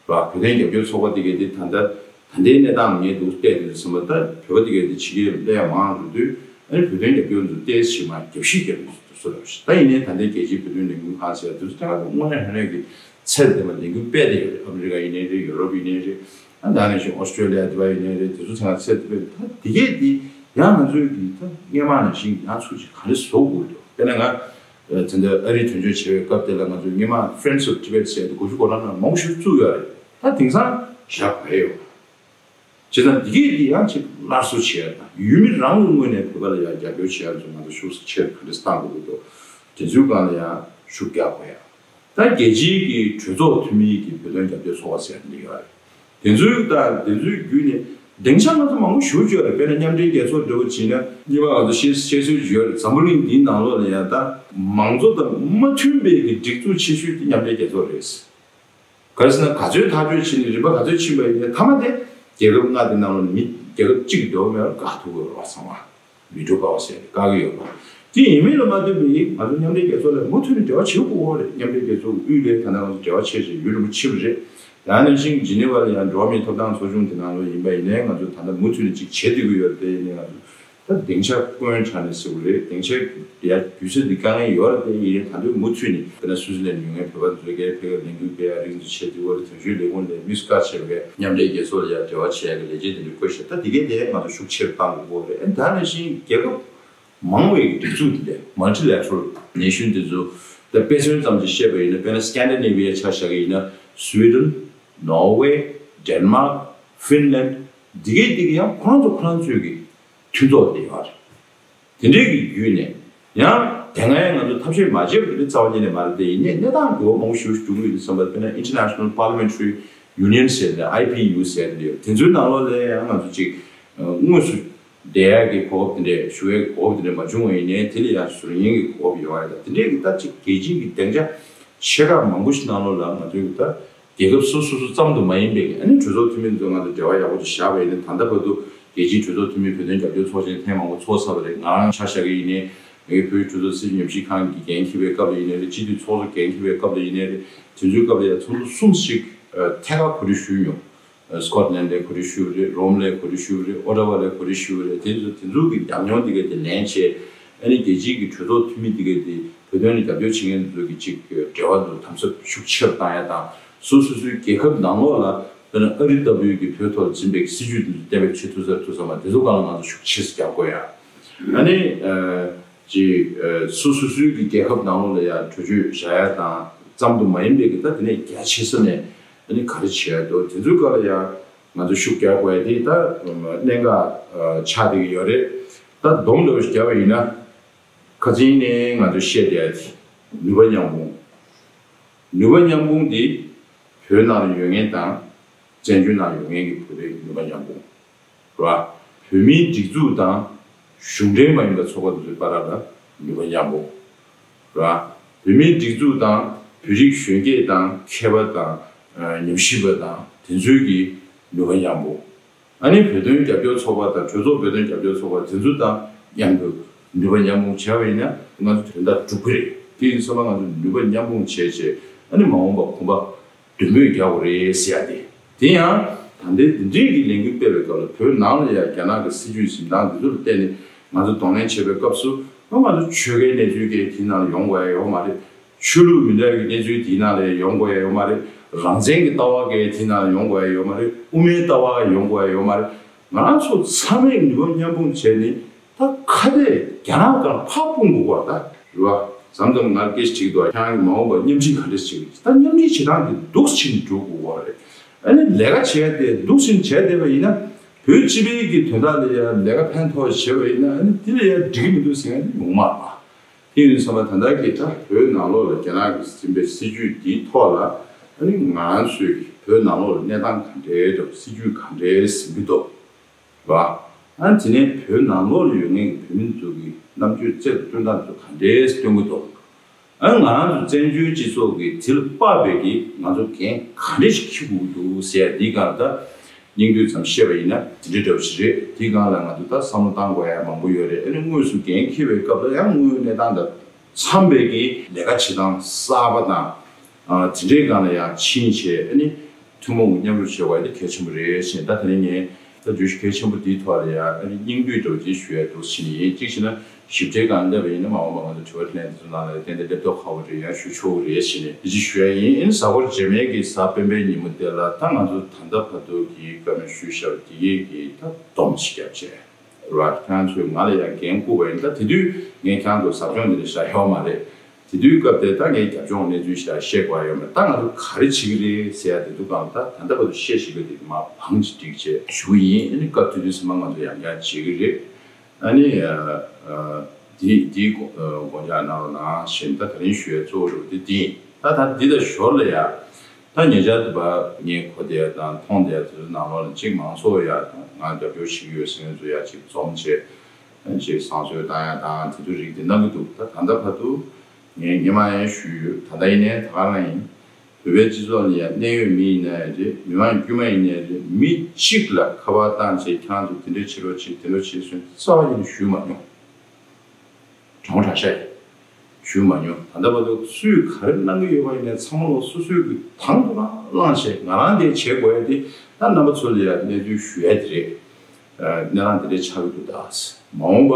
བ། བོད་དོན་རྒྱབ་སྐྱོར་ཚོགས་པ་དེ་གས་དེ་ད་ལྟ་ད་ལྟའི་གནས་སྟངས་ངས་འདུག་བལྟས་དུས་ཙམ་པ་ད་བོད་པ་དེ་གས་དེ་ཕྱི་རྒྱལ་སླེབས་ཡ་མང་རུ་དུས་ཨ་ནི་བོད་དོན་རྒྱབ་སྐྱོར་འདུག་ཏོག་ཙམ་མར་རྒྱབ་བཤིག་རྒྱབ་ཡོད་དུས་ཚོད་ལ་ད་ཡིན་ནའི་ད་ལྟའི་རྒྱལ་སྤྱིའི་བོད་དོན་ལས་འགུལ་ཁང་ཟེར་ཡ་དུས་ཚོད་ད་དངོས་གནས་དངོས་གནས་ཀྱི་ཚད་ལྡན་པ་ལས་འགུལ་སྤེལ་བསྡད་ཡོད་རེད། ཨ་མི་རི་ཀ་ཡིན་ནའི་རེད། ཡུ་རོབ་ཡིན་ནའི་རེད། ཨ་ད་ནང་བཞིན་ཨོ་སི་ཀྲོ་ལི་ཡ་དེ་བ་ཡིན་ནའི་རེད། དེ་ཚོ་ཚང་མ་ཚད་དེ་བས་ད་དེ་གས་དེ་ཡང་ང་ཚོས་ཀྱི་ད་སྔས་མ་ནང་བཞིན་ཡང་ཚུར་ཅིག་ག་རེ་བཟོ་དགོས་འདུག་དཔེར་ན་ང་ད་ལྟ་ཨ་རིའི་དོན་གཅོད་བྱེད་པའི་སྐབས་དེ་ལ་ང་ཚོས་སྔས་མ་Friends of Tibet་ཟེར་ཡ་དེ་དགུ་བཅུ་གོ་ལྔ་ནང་མང་པོ་ཞིག་བཙུགས་ཡོད་རེད། ད་དེང་སང་བཞག་པ་ཡོད། བྱས་ཙང་དེ་གས་དེ་ཡང་ཅིག་སླར་གསོ་བྱེད་ཡ་དང་ཡུལ་མི་རང་གི་ངོས་ནས་བོད་པ་ལ་ཡང་རྒྱབ་སྐྱོར་བྱེད་ཡ་ཚོ་ང་ཚོ་ཤུགས་ཆེར་ག་འདྲས་བཏང་དགོས་ཀྱི་འདུག་དེ་ཚོའི་སྒང་ལ་ཡང་ཤུགས་རྒྱག་དགོས་ཡ། ད་རྒྱལ་སྤྱིའི་གི་གྲོས་ཚོགས་འཐུས་མིའི་གི་བོད་དོན་རྒྱབ་སྐྱོར་ཚོགས་པ་ཟེར་འདི་ཡོད་རེད། དེ་ཚོའི་ད་དེ་ཚོའི་བརྒྱུད་ནས་སྡིངས་ཆ་ང་ཚོ་མང་པོ་ཞེ་པོ་ཅིག་ཡོད་རེད། དཔེར་ན་མཉམ་འབྲེལ་རྒྱལ་ཚོགས་འདྲ་བོ་བྱས་ན། སྔོན་མ་ང་ཚོ་བཤད་བཤད་སྲོལ་ཅིག་ཡོད་རེད། འཛམ་བུ་གླིང་འདིའི་ནང་ལོགས་ལ་ཡང་ད་མང་གཙོ་དང་མ་མཐུན་པའི་གི་སྒྲིག་འཛུགས་ཆེ་ཤོས་དེ་མཉམ་འབྲེལ་རྒྱལ་ཚོགས་རེད། ག་རེ་ཟེར་ན། ག་ཚོད་ཐག་གཅོད་བྱས་ནས་རིམ་པ་ག་ཚོད་ཕྱིན་པ་ཡིན་ནའི་མཐའ་མ་དེ་རྒྱལ་ཁབ་ལྔ་དེ་ནང་ལོགས་ནས་མི་རྒྱལ་ཁབ་གཅིག་གི་འདོད་པ་མེད་པར་བཀག་ཐུབ་ཀྱི་ཡོད་རེད་པ། ཚང་མ་བི་ཊོ་པ་ཝར་ཟེར་ནས་བཀག་གི་ཡོད་པ། དེ་ཡིན་མིན་ལ་མ་ལྟོས་པའི་ང་ཚོ་མཉམ་འབྲེལ་རྒྱལ་ཚོགས་ལ་མུ་མཐུད་ནས་འབྲེལ་བ་བྱེད་དགོས་རེད། མཉམ་འབྲེལ་རྒྱལ་ཚོགས་དབུས་ལ་ད་ལྟ་ང་ཚོ་འབྲེལ་བ་བྱས་བྱས་ཡུན་རིང་པོ་ཕྱིན་པ་རེད། ཡང་ན་ཤིང་ཇི་ནི་ཝ་ལ་ཡང་འགྲོ་བ་མིའི་ཐོབ་ཐང་ཚོགས་ཆུང་དེ་ནང་ལོགས་ཡིན་པ་ཡིན་ནའི་ང་ཚོ་ད་ལྟ་མུ་མཐུད་ནས་ཅིག་བྱེད་བསྡད་ཀྱི་ཡོད་རེད། དེ་ཡིན་ནའི་ང་ཚོ་ད་སྡིངས་ཆ་དཀོན་དྲགས་ནས་ཟེར་དགོས་རེད། སྡིངས་ཆ་ཡ་རྒྱུ་མཚན་འདི་དཀའ་ངལ་ཡོད་རེད། དེ་ཡིན་ནའི་ད་དུང་མུ་མཐུད་ནས། དཔེར་ན་སུའུ་ཙི་ལན་ཡོད་མཁན་བོད་པ་ཚོས་ཀྱང་ཕ་གིར་ལས་འགུལ་སྤེལ་ཡ་རིགས་འཛུགས་བྱས་བསྡད་ཡོད་རེད། དོན་གཅོད་ལས་ཁུངས་ལ་མི་སུ་ག་བྱས་པ་མཉམ་འབྲེལ་རྒྱལ་ཚོགས་ལ་ཡ་འབྲེལ་བ་བྱེད་ཡ་གི་ལས་བྱེད་དེ་འདྲ་བསྐོས་ཤག་ད་འདི་གའི་ལས་ང་ཚོ་ཤུགས་ཆེ་རུ་གཏང་དགོས་ཀྱི་ཡོད་རེད། ཨ་ནི་ད་ནང་བཞིན་རྒྱལ་ཁབ་མང་བའི་སྒྲིག་འཛུགས་དེ་འདྲ། མལ་ཊི་ལེ་ཊི་རལ་ནེ་ཤན་དེ་ཚོ་ད་དཔེ་མཚོན་ཙམ་ཅིག་བཤད་པ་ཡིན་ན། དཔེར་ན་སི་ཀན་ཌི་ནེ་ཝི་ཡ་ཆ་བཞག་གི་ཡིན་ན། སུའི་ཌེན། ནོར་ཝེ། ཌེན་མཱག། ཧྥིན་ལན། འདི་གའི་འདི་གའི་ཡང་ཁོ་རང་ཚོ་ཁོ་རང་ཚོའི་གི་མཐུན་ཚོགས་དེ་ཡོད་རེད། དེ་འདྲའི་གི་བརྒྱུད་ནས་ཡང་དེ་སྔ་ཡང་ང་ཚོ་ཐབས་ཤེས་མ་བྱས་པ་དེ་འདྲ་རྩ་བ་ཉིད་ནས་མ་རེད། དེ་ཡིན་ནའི་གནས་སྟངས་འགྱུར་བ་མང་པོ་ཞིག་འགྲོ་གི་ཡོད་དུས་ཙམ་པ། དཔེར་ན་International Parliamentary Union ཟེར་ནས་ཨའི་པི་ཡུ་ཟེར་དེ་འདྲ་ཡོད། དེ་ཚོའི་ནང་ལོགས་ལ་ཡང་ང་ཚོ་ཅིག་དངོས་སུ་བསྡད་ཡག་གི་གོ་སྐབས་དེ་འདྲ་ཞུ་ཡག་གི་གོ་སྐབས་དེ་འདྲ་མ་བྱུང་བ་ཡིན་ནའི་དེ་ལ་ཡང་ཟུར་ཉན་གྱི་གོ་སྐབས་ཡོད་རེད། ད་དེ་འདྲའི་གི་ད་ཅིག་རྒྱལ་སྤྱིའི་གི་སྡིངས་ཆ་ཆེ་ཁག་མང་པོ་ཞིག་ནང་ལོགས་ལ་ང་ཚོའི་གི་ད་རྒྱལ་ཁབ་སོ་སོ་སོ་ཙམ་དུ་མ་ཡིན་པའི་ཨ་ནི་གྲོས་ཚོགས་འཐུས་མི་ཚོ་ང་ཚོ་འབྲེལ་བ་ཡག་པོ་ཅིག་བཞག་པ་ཡིན་ན། ད་ལྟ་བར་དུ་རྒྱལ་སྤྱིའི་གྲོས་ཚོགས་འཐུས་མི་བོད་དོན་རྒྱབ་སྐྱོར་ཚོགས་ཆེན་ཐེངས་མང་པོ་ཚོགས་ཚར་བ་རེད། ང་རང་ཆ་བཞག་གི་ཡིན་ནའི་ངའི་བོད་ཀྱི་གྲོས་ཚོགས་སྲིད་བྱུས་ཉམས་ཞིབ་ཁང་གི་འགན་འཁྱེར་བའི་སྐབས་ལ་ཡིན་ནའི་རེད། སྤྱི་འཐུས་ཚོགས་གཙོ་འགན་འཁྱེར་བའི་སྐབས་ལ་ཡིན་ནའི་རེད། དེ་ཚོའི་སྐབས་ལ་ཡང་ཚོགས་འདུ་གསུམ་ཞིག་ཐད་ཀར་གོ་སྒྲིག་ཞུས་མྱོང་། སི་ཀོཊ་ལན་ལ་གོ་སྒྲིག་ཞུས་པ་རེད། རོམ་ལ་གོ་སྒྲིག་ཞུས་པ་རེད། ཨོ་ཊ་ཝ་ལ་གོ་སྒྲིག་ཞུས་པ་རེད། དེ་ཚོ་དེ་ཚོ་གི་ཉམས་མྱོང་དེ་ག་དེ་ལེན་བྱས། ཨ་ནི་རྒྱལ་སྤྱིའི་གི་གྲོས་ཚོགས་འཐུས་མི་དེ་ག་དེ་བོད་དོན་ལ་རྒྱབ་སྐྱོར་བྱེད་མཁན་ཚོ་གི་ཅིག་འབྲེལ་བ་ཚོ་དམ་ཟབ་ཤུགས་ཆེ་རུ་བཏང་ཡ་དང་། སོ་སོ་སོའི་རྒྱལ་ཁབ་ནང་ལོགས་ལ་དཔེར་ན་ཨ་རི་ལྟ་བུའི་གི་བོད་ཐོག་ལ་འཛིན་པའི་སྲིད་བྱུས་དེ་ཚོ་གཏན་འབེབས་བྱེད་ཐུབ་ས་ཐུབ་ས་མ་དེ་ཚོ་སྒང་ལ་ང་ཚོ་ཤུགས་ཆེ་ཙམ་རྒྱག་དགོས་ཡ། ཨ་ནི་ཅིག་སོ་སོ་སོའི་གི་རྒྱལ་ཁབ་ནང་ལོགས་ལ་ཡ་གྲོས་ཆོད་བཞག་ཡ་དང་ཙམ་དུ་མ་ཡིན་པའི་གི་ད་དེ་ནས་རྒྱ་ཆེ་ས་ནས་ཨ་ནི་ག་རེ་བྱེད་ཡ་འདུག་དེ་ཚོའི་སྐོར་ལ་ཡ་ང་ཚོ་ཤུགས་རྒྱག་དགོས་ཡ་དེ་ད་གནད་འགག་ཆགས་བསྡད་ཀྱི་ཡོད་རེད། ད་སྡོམ་འདྲ་བོ་ཞིག་བརྒྱབ་པ་ཡིན་ན། ཁ་སང་ནས་ང་ཚོས་བཤད་བསྡད་ཡ་དེ་ནུས་པ་མཉམ་སྤུངས། ནུས་པ་མཉམ་སྤུངས་དེ་བོད་ནང་ལ་ཡོད་མཁན་དང་བཙན་བྱོལ་ནང་ཡོད་མཁན་གྱི་བོད་པའི་ནུས་པ་མཉམ་སྤུངས་རེད་བ། བོད་མིའི་སྒྲིག་འཛུགས་དང་གཞུང་འབྲེལ་མ་ཡིན་པའི་ཚོགས་པ་དེ་ཚོའི་བར་ལ་ནུས་པ་མཉམ་སྤུངས་རེད་བ། བོད་མིའི་སྒྲིག་འཛུགས་དང་བོད་རིགས་གཞོན་སྐྱེས་དང་མཁས་པ་དང་ཉམས་ཞིབ་པ་དང་དེ་ཚོའི་གི་ནུས་པ་མཉམ་སྤུངས། ཨ་ནི་བོད་དོན་རྒྱབ་སྐྱོར་ཚོགས་པ་དང་གྲོས་ཚོགས་བོད་དོན་རྒྱབ་སྐྱོར་ཚོགས་པ་དེ་ཚོ་དང་མཉམ་དུ་ནུས་པ་མཉམ་སྤུངས་བྱས་པ་ཡིན་ན་ང་ཚོ་དོན་དག་འགྲུབ་ཀྱི་རེད། དེ་ཡིན་ཙང་ང་ཚོ་ནུས་པ་མཉམ་སྤུངས་བྱས་བྱས་ཨ་ནི་མ་འོངས་པ་གོམ་པ་མདུན་སྤོས་རྒྱག་དགོས་རེད་ཟེར་ཡ་དེ། དེ་ཡང་ད་ལྟའི་འདི་འདྲའི་གི་ལས་འགུལ་སྤེལ་བའི་སྐབས་ལ་བོད་ནང་ལ་ཡང་རྒྱ་ནག་གི་སྲིད་བྱུས་འཛིན་སྟངས་འདི་ཚོ་ལ་བརྟེན་ནས་ང་ཚོ་གདོང་ལེན་བྱེད་པའི་སྐབས་སུ་ང་ཚོ་ཆོལ་ཁའི་གནས་ཚུལ་གྱི་དེ་ནང་ལ་ཡོང་དགོས་ཡ་ཡོད་མ་རེད། ཆོས་ལུགས་མི་འདྲ་བའི་གནས་ཚུལ་དེའི་ནང་ལ་ཡོང་དགོས་ཡ་ཡོད་མ་རེད། རང་བཙན་གྱི་ལྟ་བ་གའི་དེའི་ནང་ལ་ཡོང་དགོས་ཡ་ཡོད་མ་རེད། དབུ་མའི་ལྟ་བ་ཡོང་དགོས་ཡ་ཡོད་མ་རེད། ང་རང་ཚོ་ཚང་མས་ནུས་པ་མཉམ་སྤུངས་བྱས་ནས་ད་ཁ་གཏད་རྒྱ་ནག་སྒང་ཕར་སྤུངས་དགོས་པ་ད་རེད་བ། མཚམས་མཚམས་ང་སྐད་ཆ་དྲིས་འདུག་ཁྱེད་རང་གི་མ་འོངས་པ་མཉམ་འབྲེལ་ག་འདྲས་བྱེད་ཀྱི་ད་མཉམ་འབྲེལ་བྱེད་སྟངས་དེ་སྡུག་ཕྱིན་འགྲོ་དགོས་པ་རེད། ཨ་ནི་ལས་ཀ་བྱས་ཏེ་སྡུག་ཕྱིན་བྱས་བསྡད་པ་ཡིན་ན་བོད་སྤྱི་པའི་གི་དོན་དག་ལ་ཡང་ལས་ཀ་ཕན་ཐོགས་བྱས་པ་ཡིན་ན་ཨ་ནི་དེ་ལ་ཡང་འགྲིག་གི་མི་འདུག་ཟེར་མཁན་ཡོང་མ་རེད་པ། དེ་ཡིན་ཙང་ད་ལྟ་གི་ད་བོད་ནང་ལོགས་ལ་རྒྱ་ནག་གིས་འཛིན་པའི་སྲིད་བྱུས་འདིའི་ཐོག་ལ་ཨ་ནི་ང་ཚོས་ཀྱི་བོད་ནང་ལོགས་ལ་གནས་སྟངས་ག་འདྲའི་འདུག་སྲིད་བྱུས་ག་འདྲའི་ཟིན་གྱི་འདུག་བ། ཨ་ནི་དེ་ནས་བོད་ནང་ལོགས་ལ་ཡོད་མཁན་གྱི་བོད་མི་ཚོ་གི་རྣམ་དཔྱོད་རྩལ་དུ་སྟོན་སྟངས་ཚོ་ག་འདྲའི་སྟོན་གྱི་འདུག་ཨ་ནི་ང་རང་ཚོ་བཙན་བྱོལ་སྤྱི་ཚོགས་ཀྱི་དེ་ལ་དཔག་པའི་གི་ང་ཚོ་འགན་ག་འདྲ་ཞིག་འཁྱེར་དགོས་ཀྱི་འདུག་ཟེར་ཡ་འདིའི་སྒང་ལ་ད། སྙིང་བསྡུས་ཙམ་བཤད་པ་ཡིན་ན་དེ་འདྲའི་འདྲ་བོ་ཞིག་རེད། དེའི་སྒང་ལ་ང་ཚོ་ད་བསམ་བློ་བཏང་དགོས་ཡ་མང་པོ་ཡོད་རེད། ཨ་ནི་དངོས་སུ་འགན་འཁྱེར་བའི་སྐབས་ལ་ཡང་དངོས་ཡོད་གནས་སྟངས་དང་འཚམས་པའི་གི་ལས་ཀ་བྱེད་སྟངས་གསར་པ་དང་། ཨ་དེ་འདྲའི་སྒང་ལ་ཡང་ཕྱིན་བྱས་ཨ་ནི་ཐུན་མོང་གི་མཉམ་རུབ་བྱེད་དགོས་ཡ་དེ་གལ་ཆེན་པོ་རེད་ཟེར། ད་དེ་རིང་ངས་ད་བརྗོད་གཞི་གལ་ཆེན་པོ་འདིའི་ཐོག་ལ་ཡང་ཨ་ནི་སྙིང་བསྡུས་འདྲ་བོ་ཅིག་ཞུ་ཡ་འདུག་ཟེར་ནས་ཡིན། གཅིག་བྱས་ན་ཞིབ་ཕྲའི་སྒང་སླེབས་པ་ཡིན་ན་མ་འོངས་པ་ང་ཚོ་དྲི་བ་དྲིས་ལན་དེ་ཚོ་ནང་ལ་ཏན་ཏན་སླེབས་མདོག་ཁ་པོ་རེད། ཡང་ཞུ་ཆོག་གི་རེད་ཟེར་ནས་དེ་ཅིག་ཞུ་ཡ་ཡིན། ཨ་ནི་གཟའ་འཁོར་རྗེས་མའི་གི་གཟའ་སྤེན་པའི་ཉིན་མོ་དེ་ལ་ད་ང་ཚོ་ད་ལྟ་བར་དུ་གི་བཀའ་མོལ་ཞུས་བཞག་པ་དེ་གི་གི་ད་སྡོམ་ཅིག་བརྒྱབ་བྱས་རེད་བ། ཁྱེད་རང་ཚོས་ང་ལ་ཡང་འགན་བསྐུར་བ་ཡིན། ད་དེ་དུས་ངས་ཁྱེད་རང་ཚོ་ཟབ་སྦྱོང་དེ་འདྲ་བཞག་ཡོད་མ་རེད། དེ་དུས་སྐབས་དེ་ད་ངས་རྒྱབ་ལྗོངས་གནས་ཚུལ་ཞིག་བཤད་དགོས་ཡ་ཡོད་མ་རེད། ད་ང་ཚོ་ག་རེ་བྱེད་ཀྱི་རེད་ཟེར་ཡ་དེ་ཚོ་སྒང་ད་ད་ལྟ་བར་དུ་བཤད་བཞིན་པ་དེ་མར་བང་ཅིག་བསྒྲིགས་བྱས་ཞུ་གི་ཡིན། ཨ་ནི་སྐབས་དེ་དུས་ཚང་མ་ང་ཚོ་ཡང་བསྐྱར་བྱེད་ཀྱི་རེད། ཨ་ནི་ཨ་ཨ་འདི་འདིའི་དགོངས་འཇགས་གནང་རོགས་གནང་ཞེས་ད་དེ་རིང་ཞུ་ཡ་གཙོ་བོ་རེད་པ། དེ་འདི་ཡིན། ད་ད་འདི་དང་ཞོར་ལ་ཡ། ད་ཉེ་ཆར་དུ་བ་ངས་གོ་བསྡད་དང་མཐོང་བསྡད་ཚོའི་ནང་ལོགས་ལ་གཅིག་མང་ཚོགས་ཡ་ང་རྒྱབ་སྐྱོར་བྱེད་ཀྱི་ཡོད་ཟེར་མཁན་ཚོ་ཡ་གཅིག་འཛོམས་བྱས། གཅིག་བསང་གསོལ་བཏང་ཡ་དང་དེ་ཚོ་རིགས་དེ་གནང་གི་འདུག་ད་ད་ལྟ་བར་དུ་ངས་སྔོན་མ་ཡང་ཞུས་ཡོད། ད་ལྟ་ཡིན་ནའི་ད་ག་རང་ཡིན། བོད་པའི་སྤྱི་ཚོགས་ལ་ཡ་གནད་ཡོད་མི་ཡིན་ནའི་རེད། མི་མང་དཀྱུས་མ་ཡིན་ནའི་རེད། མི་གཅིག་ལ་ཁ་པར་བཏང་བྱས་ཁྱེད་རང་ཚོ་དེ་འདྲས་བྱེད་རོགས་བྱེད་དེ་འདྲས་བྱེད་ཟེར་རྩ་བ་ཉིད་ནས་ཞུས་མ་མྱོང་། དྲང་པོ་དྲང་བཤད་ཞུས་མ་མྱོང་། ད་ལྟ་བར་དུ་སུས་ག་རེ་གནང་གི་ཡོད་པ་ཡིན་ནའི་ཚང་མ་ལོ་སོ་སོའི་གི་དང་དུ་རང་བླངས་བྱས་ང་རང་དེ་བྱེད་དགོས་ཡ་དེ་ད་རྣམ་པ་ཚོ་ལ་ཡ་གནས་ཚུལ་ཞུ་ཡ་དེ་རེད། གནས་སྟངས་དེ་འདྲས་ཆགས་ཀྱི་འདུག་ད། མ་འོངས་པ་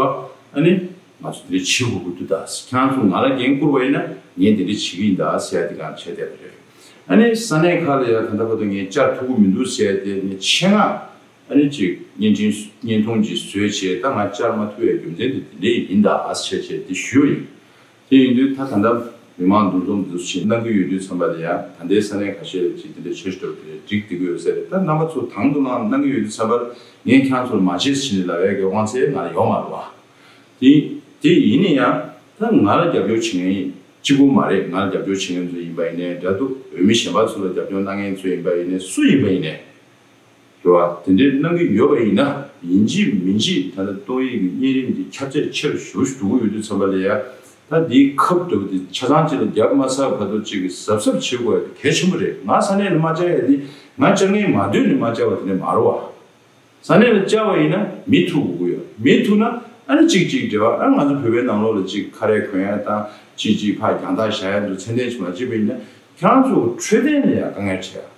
ཨ་ནི་ང་ཚོ་དེ་འདྲས་བྱེད་དགོས་ཀྱི་འདུག་ད། ཁྱེད་རང་ཚོ་ང་ལ་འགན་བསྐུར་བ་ཡིན་ན་ངས་དེ་འདྲས་བྱེད་ཀྱི་ཡིན་ད་ཟེར་ཡ་དེ་གང་བྱས་བསྡད་པ་རེད། ཨ་ནི་ས་གནས་ཁག་ལ་ཡ་ད་ལྟ་བར་དུ་ངས་བཅར་ཐུབ་ཀྱི་མི་འདུག་ཟེར་ཡ་དེ་ངས་ཆེད་མངགས་ཨ་ནི་ཅིག་བརྙན་འཕྲིན་བརྙན་ཐུང་ཅིག་བཟོས་བྱས་ད་ང་བཅར་མ་ཐུབ་ཡ་རྒྱུ་མཚན་དེ་དེ་འདྲས་ཡིན་ད་ཟེར་བྱས་དེ་ཞུས་པ་ཡིན། དེ་ཡིན་དུས་ད་ད་ལྟ་མི་མང་འདུ་འཛོམས་འདུ་ཞིག་གནང་གི་ཡོད་དུས་ཙམ་པ་ལ་ཡང་ད་ལྟའི་ས་གནས་ཁ་ཤས་ལ་ཅིག་དེ་འདྲའི་འཆར་གཞི་འདྲ་པོ་དེ་འགྲིག་བསྡད་ཀྱི་ཡོད་ས་རེད། ད་རྣམ་པ་ཚོ་དང་དུ་བླངས་གནང་གི་ཡོད་དུས་ཙམ་པར་ངས་ཁྱེད་ཚོར་མ་བྱེད་ཟེར་ནས་ལབ་ཡས་ཀྱི་དབང་ཚད་ང་ལ་ཡོད་མ་རེད་བ། དེ་དེ་ཡིན་ན་ཡང་ད་ང་ལ་རྒྱབ་སྐྱོར་བྱེད་མཁན་གཅིག་པུ་མ་རེད། ང་ལ་རྒྱབ་སྐྱོར་བྱེད་མཁན་ཚོ་ཡིན་པ་ཡིན་ནའི་འདྲ་འདུག་འོས་མི་གཞན་པ་ཚོ་ལ་རྒྱབ་སྐྱོར་གནང་མཁན་ཚོ་ཡིན་པ་ཡིན་ནའི་སུ་ཡིན་པ་ཡིན་ནའི། རེད་བ། དེ་འདྲའི་གནང་གི་ཡོད་པ་ཡིན་ན་ཡིན་གཅིག་མིན་གཅིག་ད་ལྟ་ཏོག་དབྱིབས་ཀྱི་གཉན་རིམས་འདི་ཁྱབ་ཚད་ཆེ་རུ་ཞེ་པོ་ཞིག་འགྲོ་གི་ཡོད་དུས་ཙམ་པ་ལ་ཡ། ད་འདིའི་ཁབ་འདྲ་པོ་འདི་ཆ་ཚང་གཅིག་ལ་བརྒྱབ་མ་ཚར་བར་དུ་གཅིག་གི་གཟབ་གཟབ་བྱེད་དགོས་ཡ་དེ་གལ་ཆེན་པོ་རེད། ང་ས་གནས་ལ་མ་བཅར་ཡ་འདི་ང་བཅར་མཁན་མ་འདོད་ནས་མ་བཅར་བ་དེ་འདྲ་མ་རེད་བ། ས་གནས་ལ་བཅར་བ་ཡིན་ན་མི་ཐུག་དགོས་ཀྱི་ཡོད། མི་ཐུག་ན་ཨ་ནི་གཅིག་གཅིག་འབྲེལ་བ་ཨ་ང་ཚོ་བོད་པའི་ནང་ལོགས་ལ་གཅིག་ཁ་རས་གོན་ཡ་དང་གཅིག་གཅིག་ཕར་རྒྱང་ཐག་བཞག་ཡ་ཚོ་ཚད་ལྡན་ཞིག་མ་བྱས་པ་ཡིན་ན་ཁྱེད་རང་ཚོ་འཕྲོད་བསྟེན་ལ་ཡང་དཀའ་ངལ་འཕྲད་ཡ།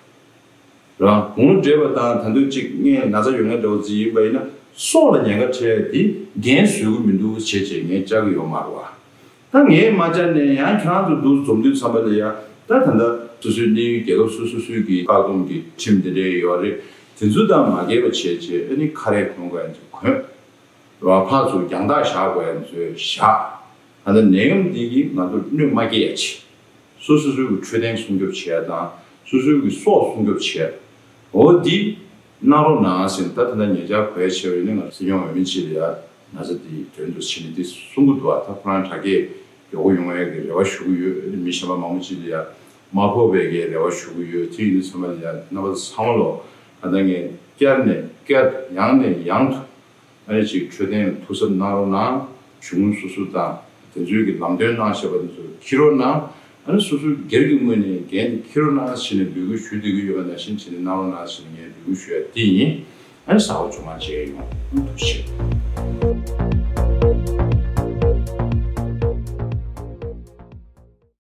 རང་དགུང་ལོ་བགྲེས་པ་དང་ད་དུང་གཅིག་སྔས་ན་ཚ་ཡོད་མཁན་འདྲ་བོ་ཅིག་ཡིན་པ་ཡིན་ན་སྲོག་ལ་ཉེན་ཁ་འཕྲད་ཡ་དེ་འགན་བཟོད་ཀྱི་མི་འདུག་བྱས་བྱས་ངས་བཅར་གྱི་ཡོད་མ་རེད་བ། ད་ངས་མ་བཅར་ནས་ཡང་ཁྱེད་རང་ཚོ་འདུག་འཛོམས་དུས་ཙམ་པ་ལ་ཡ་ད་ད་ལྟ་སོ་སོའི་གནས་ཡུལ་རྒྱལ་ཁབ་སོ་སོ་སོའི་གི་བཀག་སྡོམ་གྱི་ཁྲིམས་དེ་འདྲའི་ཡོད་རེད། དེ་ཚོ་དང་མ་འགལ་བ་བྱས་བྱས་ཨ་ནི་ཁ་རས་གོན་དགོས་ཡ་ཚོ་གོན། རོགས་ཕར་ཚུར་རྒྱང་ཐག་བཞག་དགོས་ཡ་ཚོས་བཞག་ད་ལྟ་ནད་ཡམས་འདི་གིས་ང་ཚོར་གནོད་མ་སྐྱེལ་ཡ་ཆེད། སོ་སོ་སོའི་གི་འཕྲོད་བསྟེན་སྲུང་སྐྱོབ་བྱེད་ཡ་དང་སོ་སོའི་གི་སྲོག་སྲུང་སྐྱོབ་བྱེད་ཡ། འོ་འདི་གནང་རོགས་གནང་ཟེར་ནས་ད་ད་ལྟ་ཉེ་ཆར་གོ་ཡ་བྱས་པ་ཡིན་ན་ང་སྲིད་སྐྱོང་འོས་མི་གཅིག་ལ་ཡ་ན་ཚ་འདིའི་དོན་དུ་ཕྱིན་ནས་འདི་གསུང་གི་འདུག་ཨ་ད་ཁོ་རང་དྲག་སྐྱེད་མགྱོགས་པོ་ཡོང་ཡ་གི་རེ་བ་ཞུ་གི་ཡོད། མི་གཞན་པ་མང་པོ་གཅིག་ལ་ཡ་མ་ཕོག་པའི་གི་རེ་བ་ཞུ་གི་ཡོད། དེ་ཡིན་དུས་ཚང་མ་ལ་ཡ་རྣམ་པ་ཚང་མ་ལོ་ད་ལྟ་ངས་བསྐྱར་ནས་བསྐྱར་ཡང་ནས་ཡང་དུ། ཨ་ནི་ཅིག་འཕྲོད་བསྟེན་ལ་ཐུགས་གཟབ་གནང་རོགས་གནང་། གཞུང་སོ་སོ་དང་དེ་ཚོའི་གི་ལམ་སྟོན་གནང་བཞག་པ་དེ་ཚོ་འཁྱེར་རོགས་གནང་། ཨ་ནི་སོ་སོའི་སྒེར་གྱི་ངོས་ནས་འགན་དེ་འཁྱེར་རོགས་གནང་ཟེར་ནས་འབོད་སྐུལ་ཞུ་བསྡད་ཀྱི་ཡོད་པ་ནང་བཞིན་བྱས་ནས་གནང་རོགས་གནང་ཟེར་ནས་ངས་འབོད་སྐུལ་ཞུ་ཡ་དེ་ཡིན། ཨ་ནི་གཟའ་འཁོར་མཇུག་མ་མཇལ་ཡོང་། ཐུགས་རྗེ་ཆེ།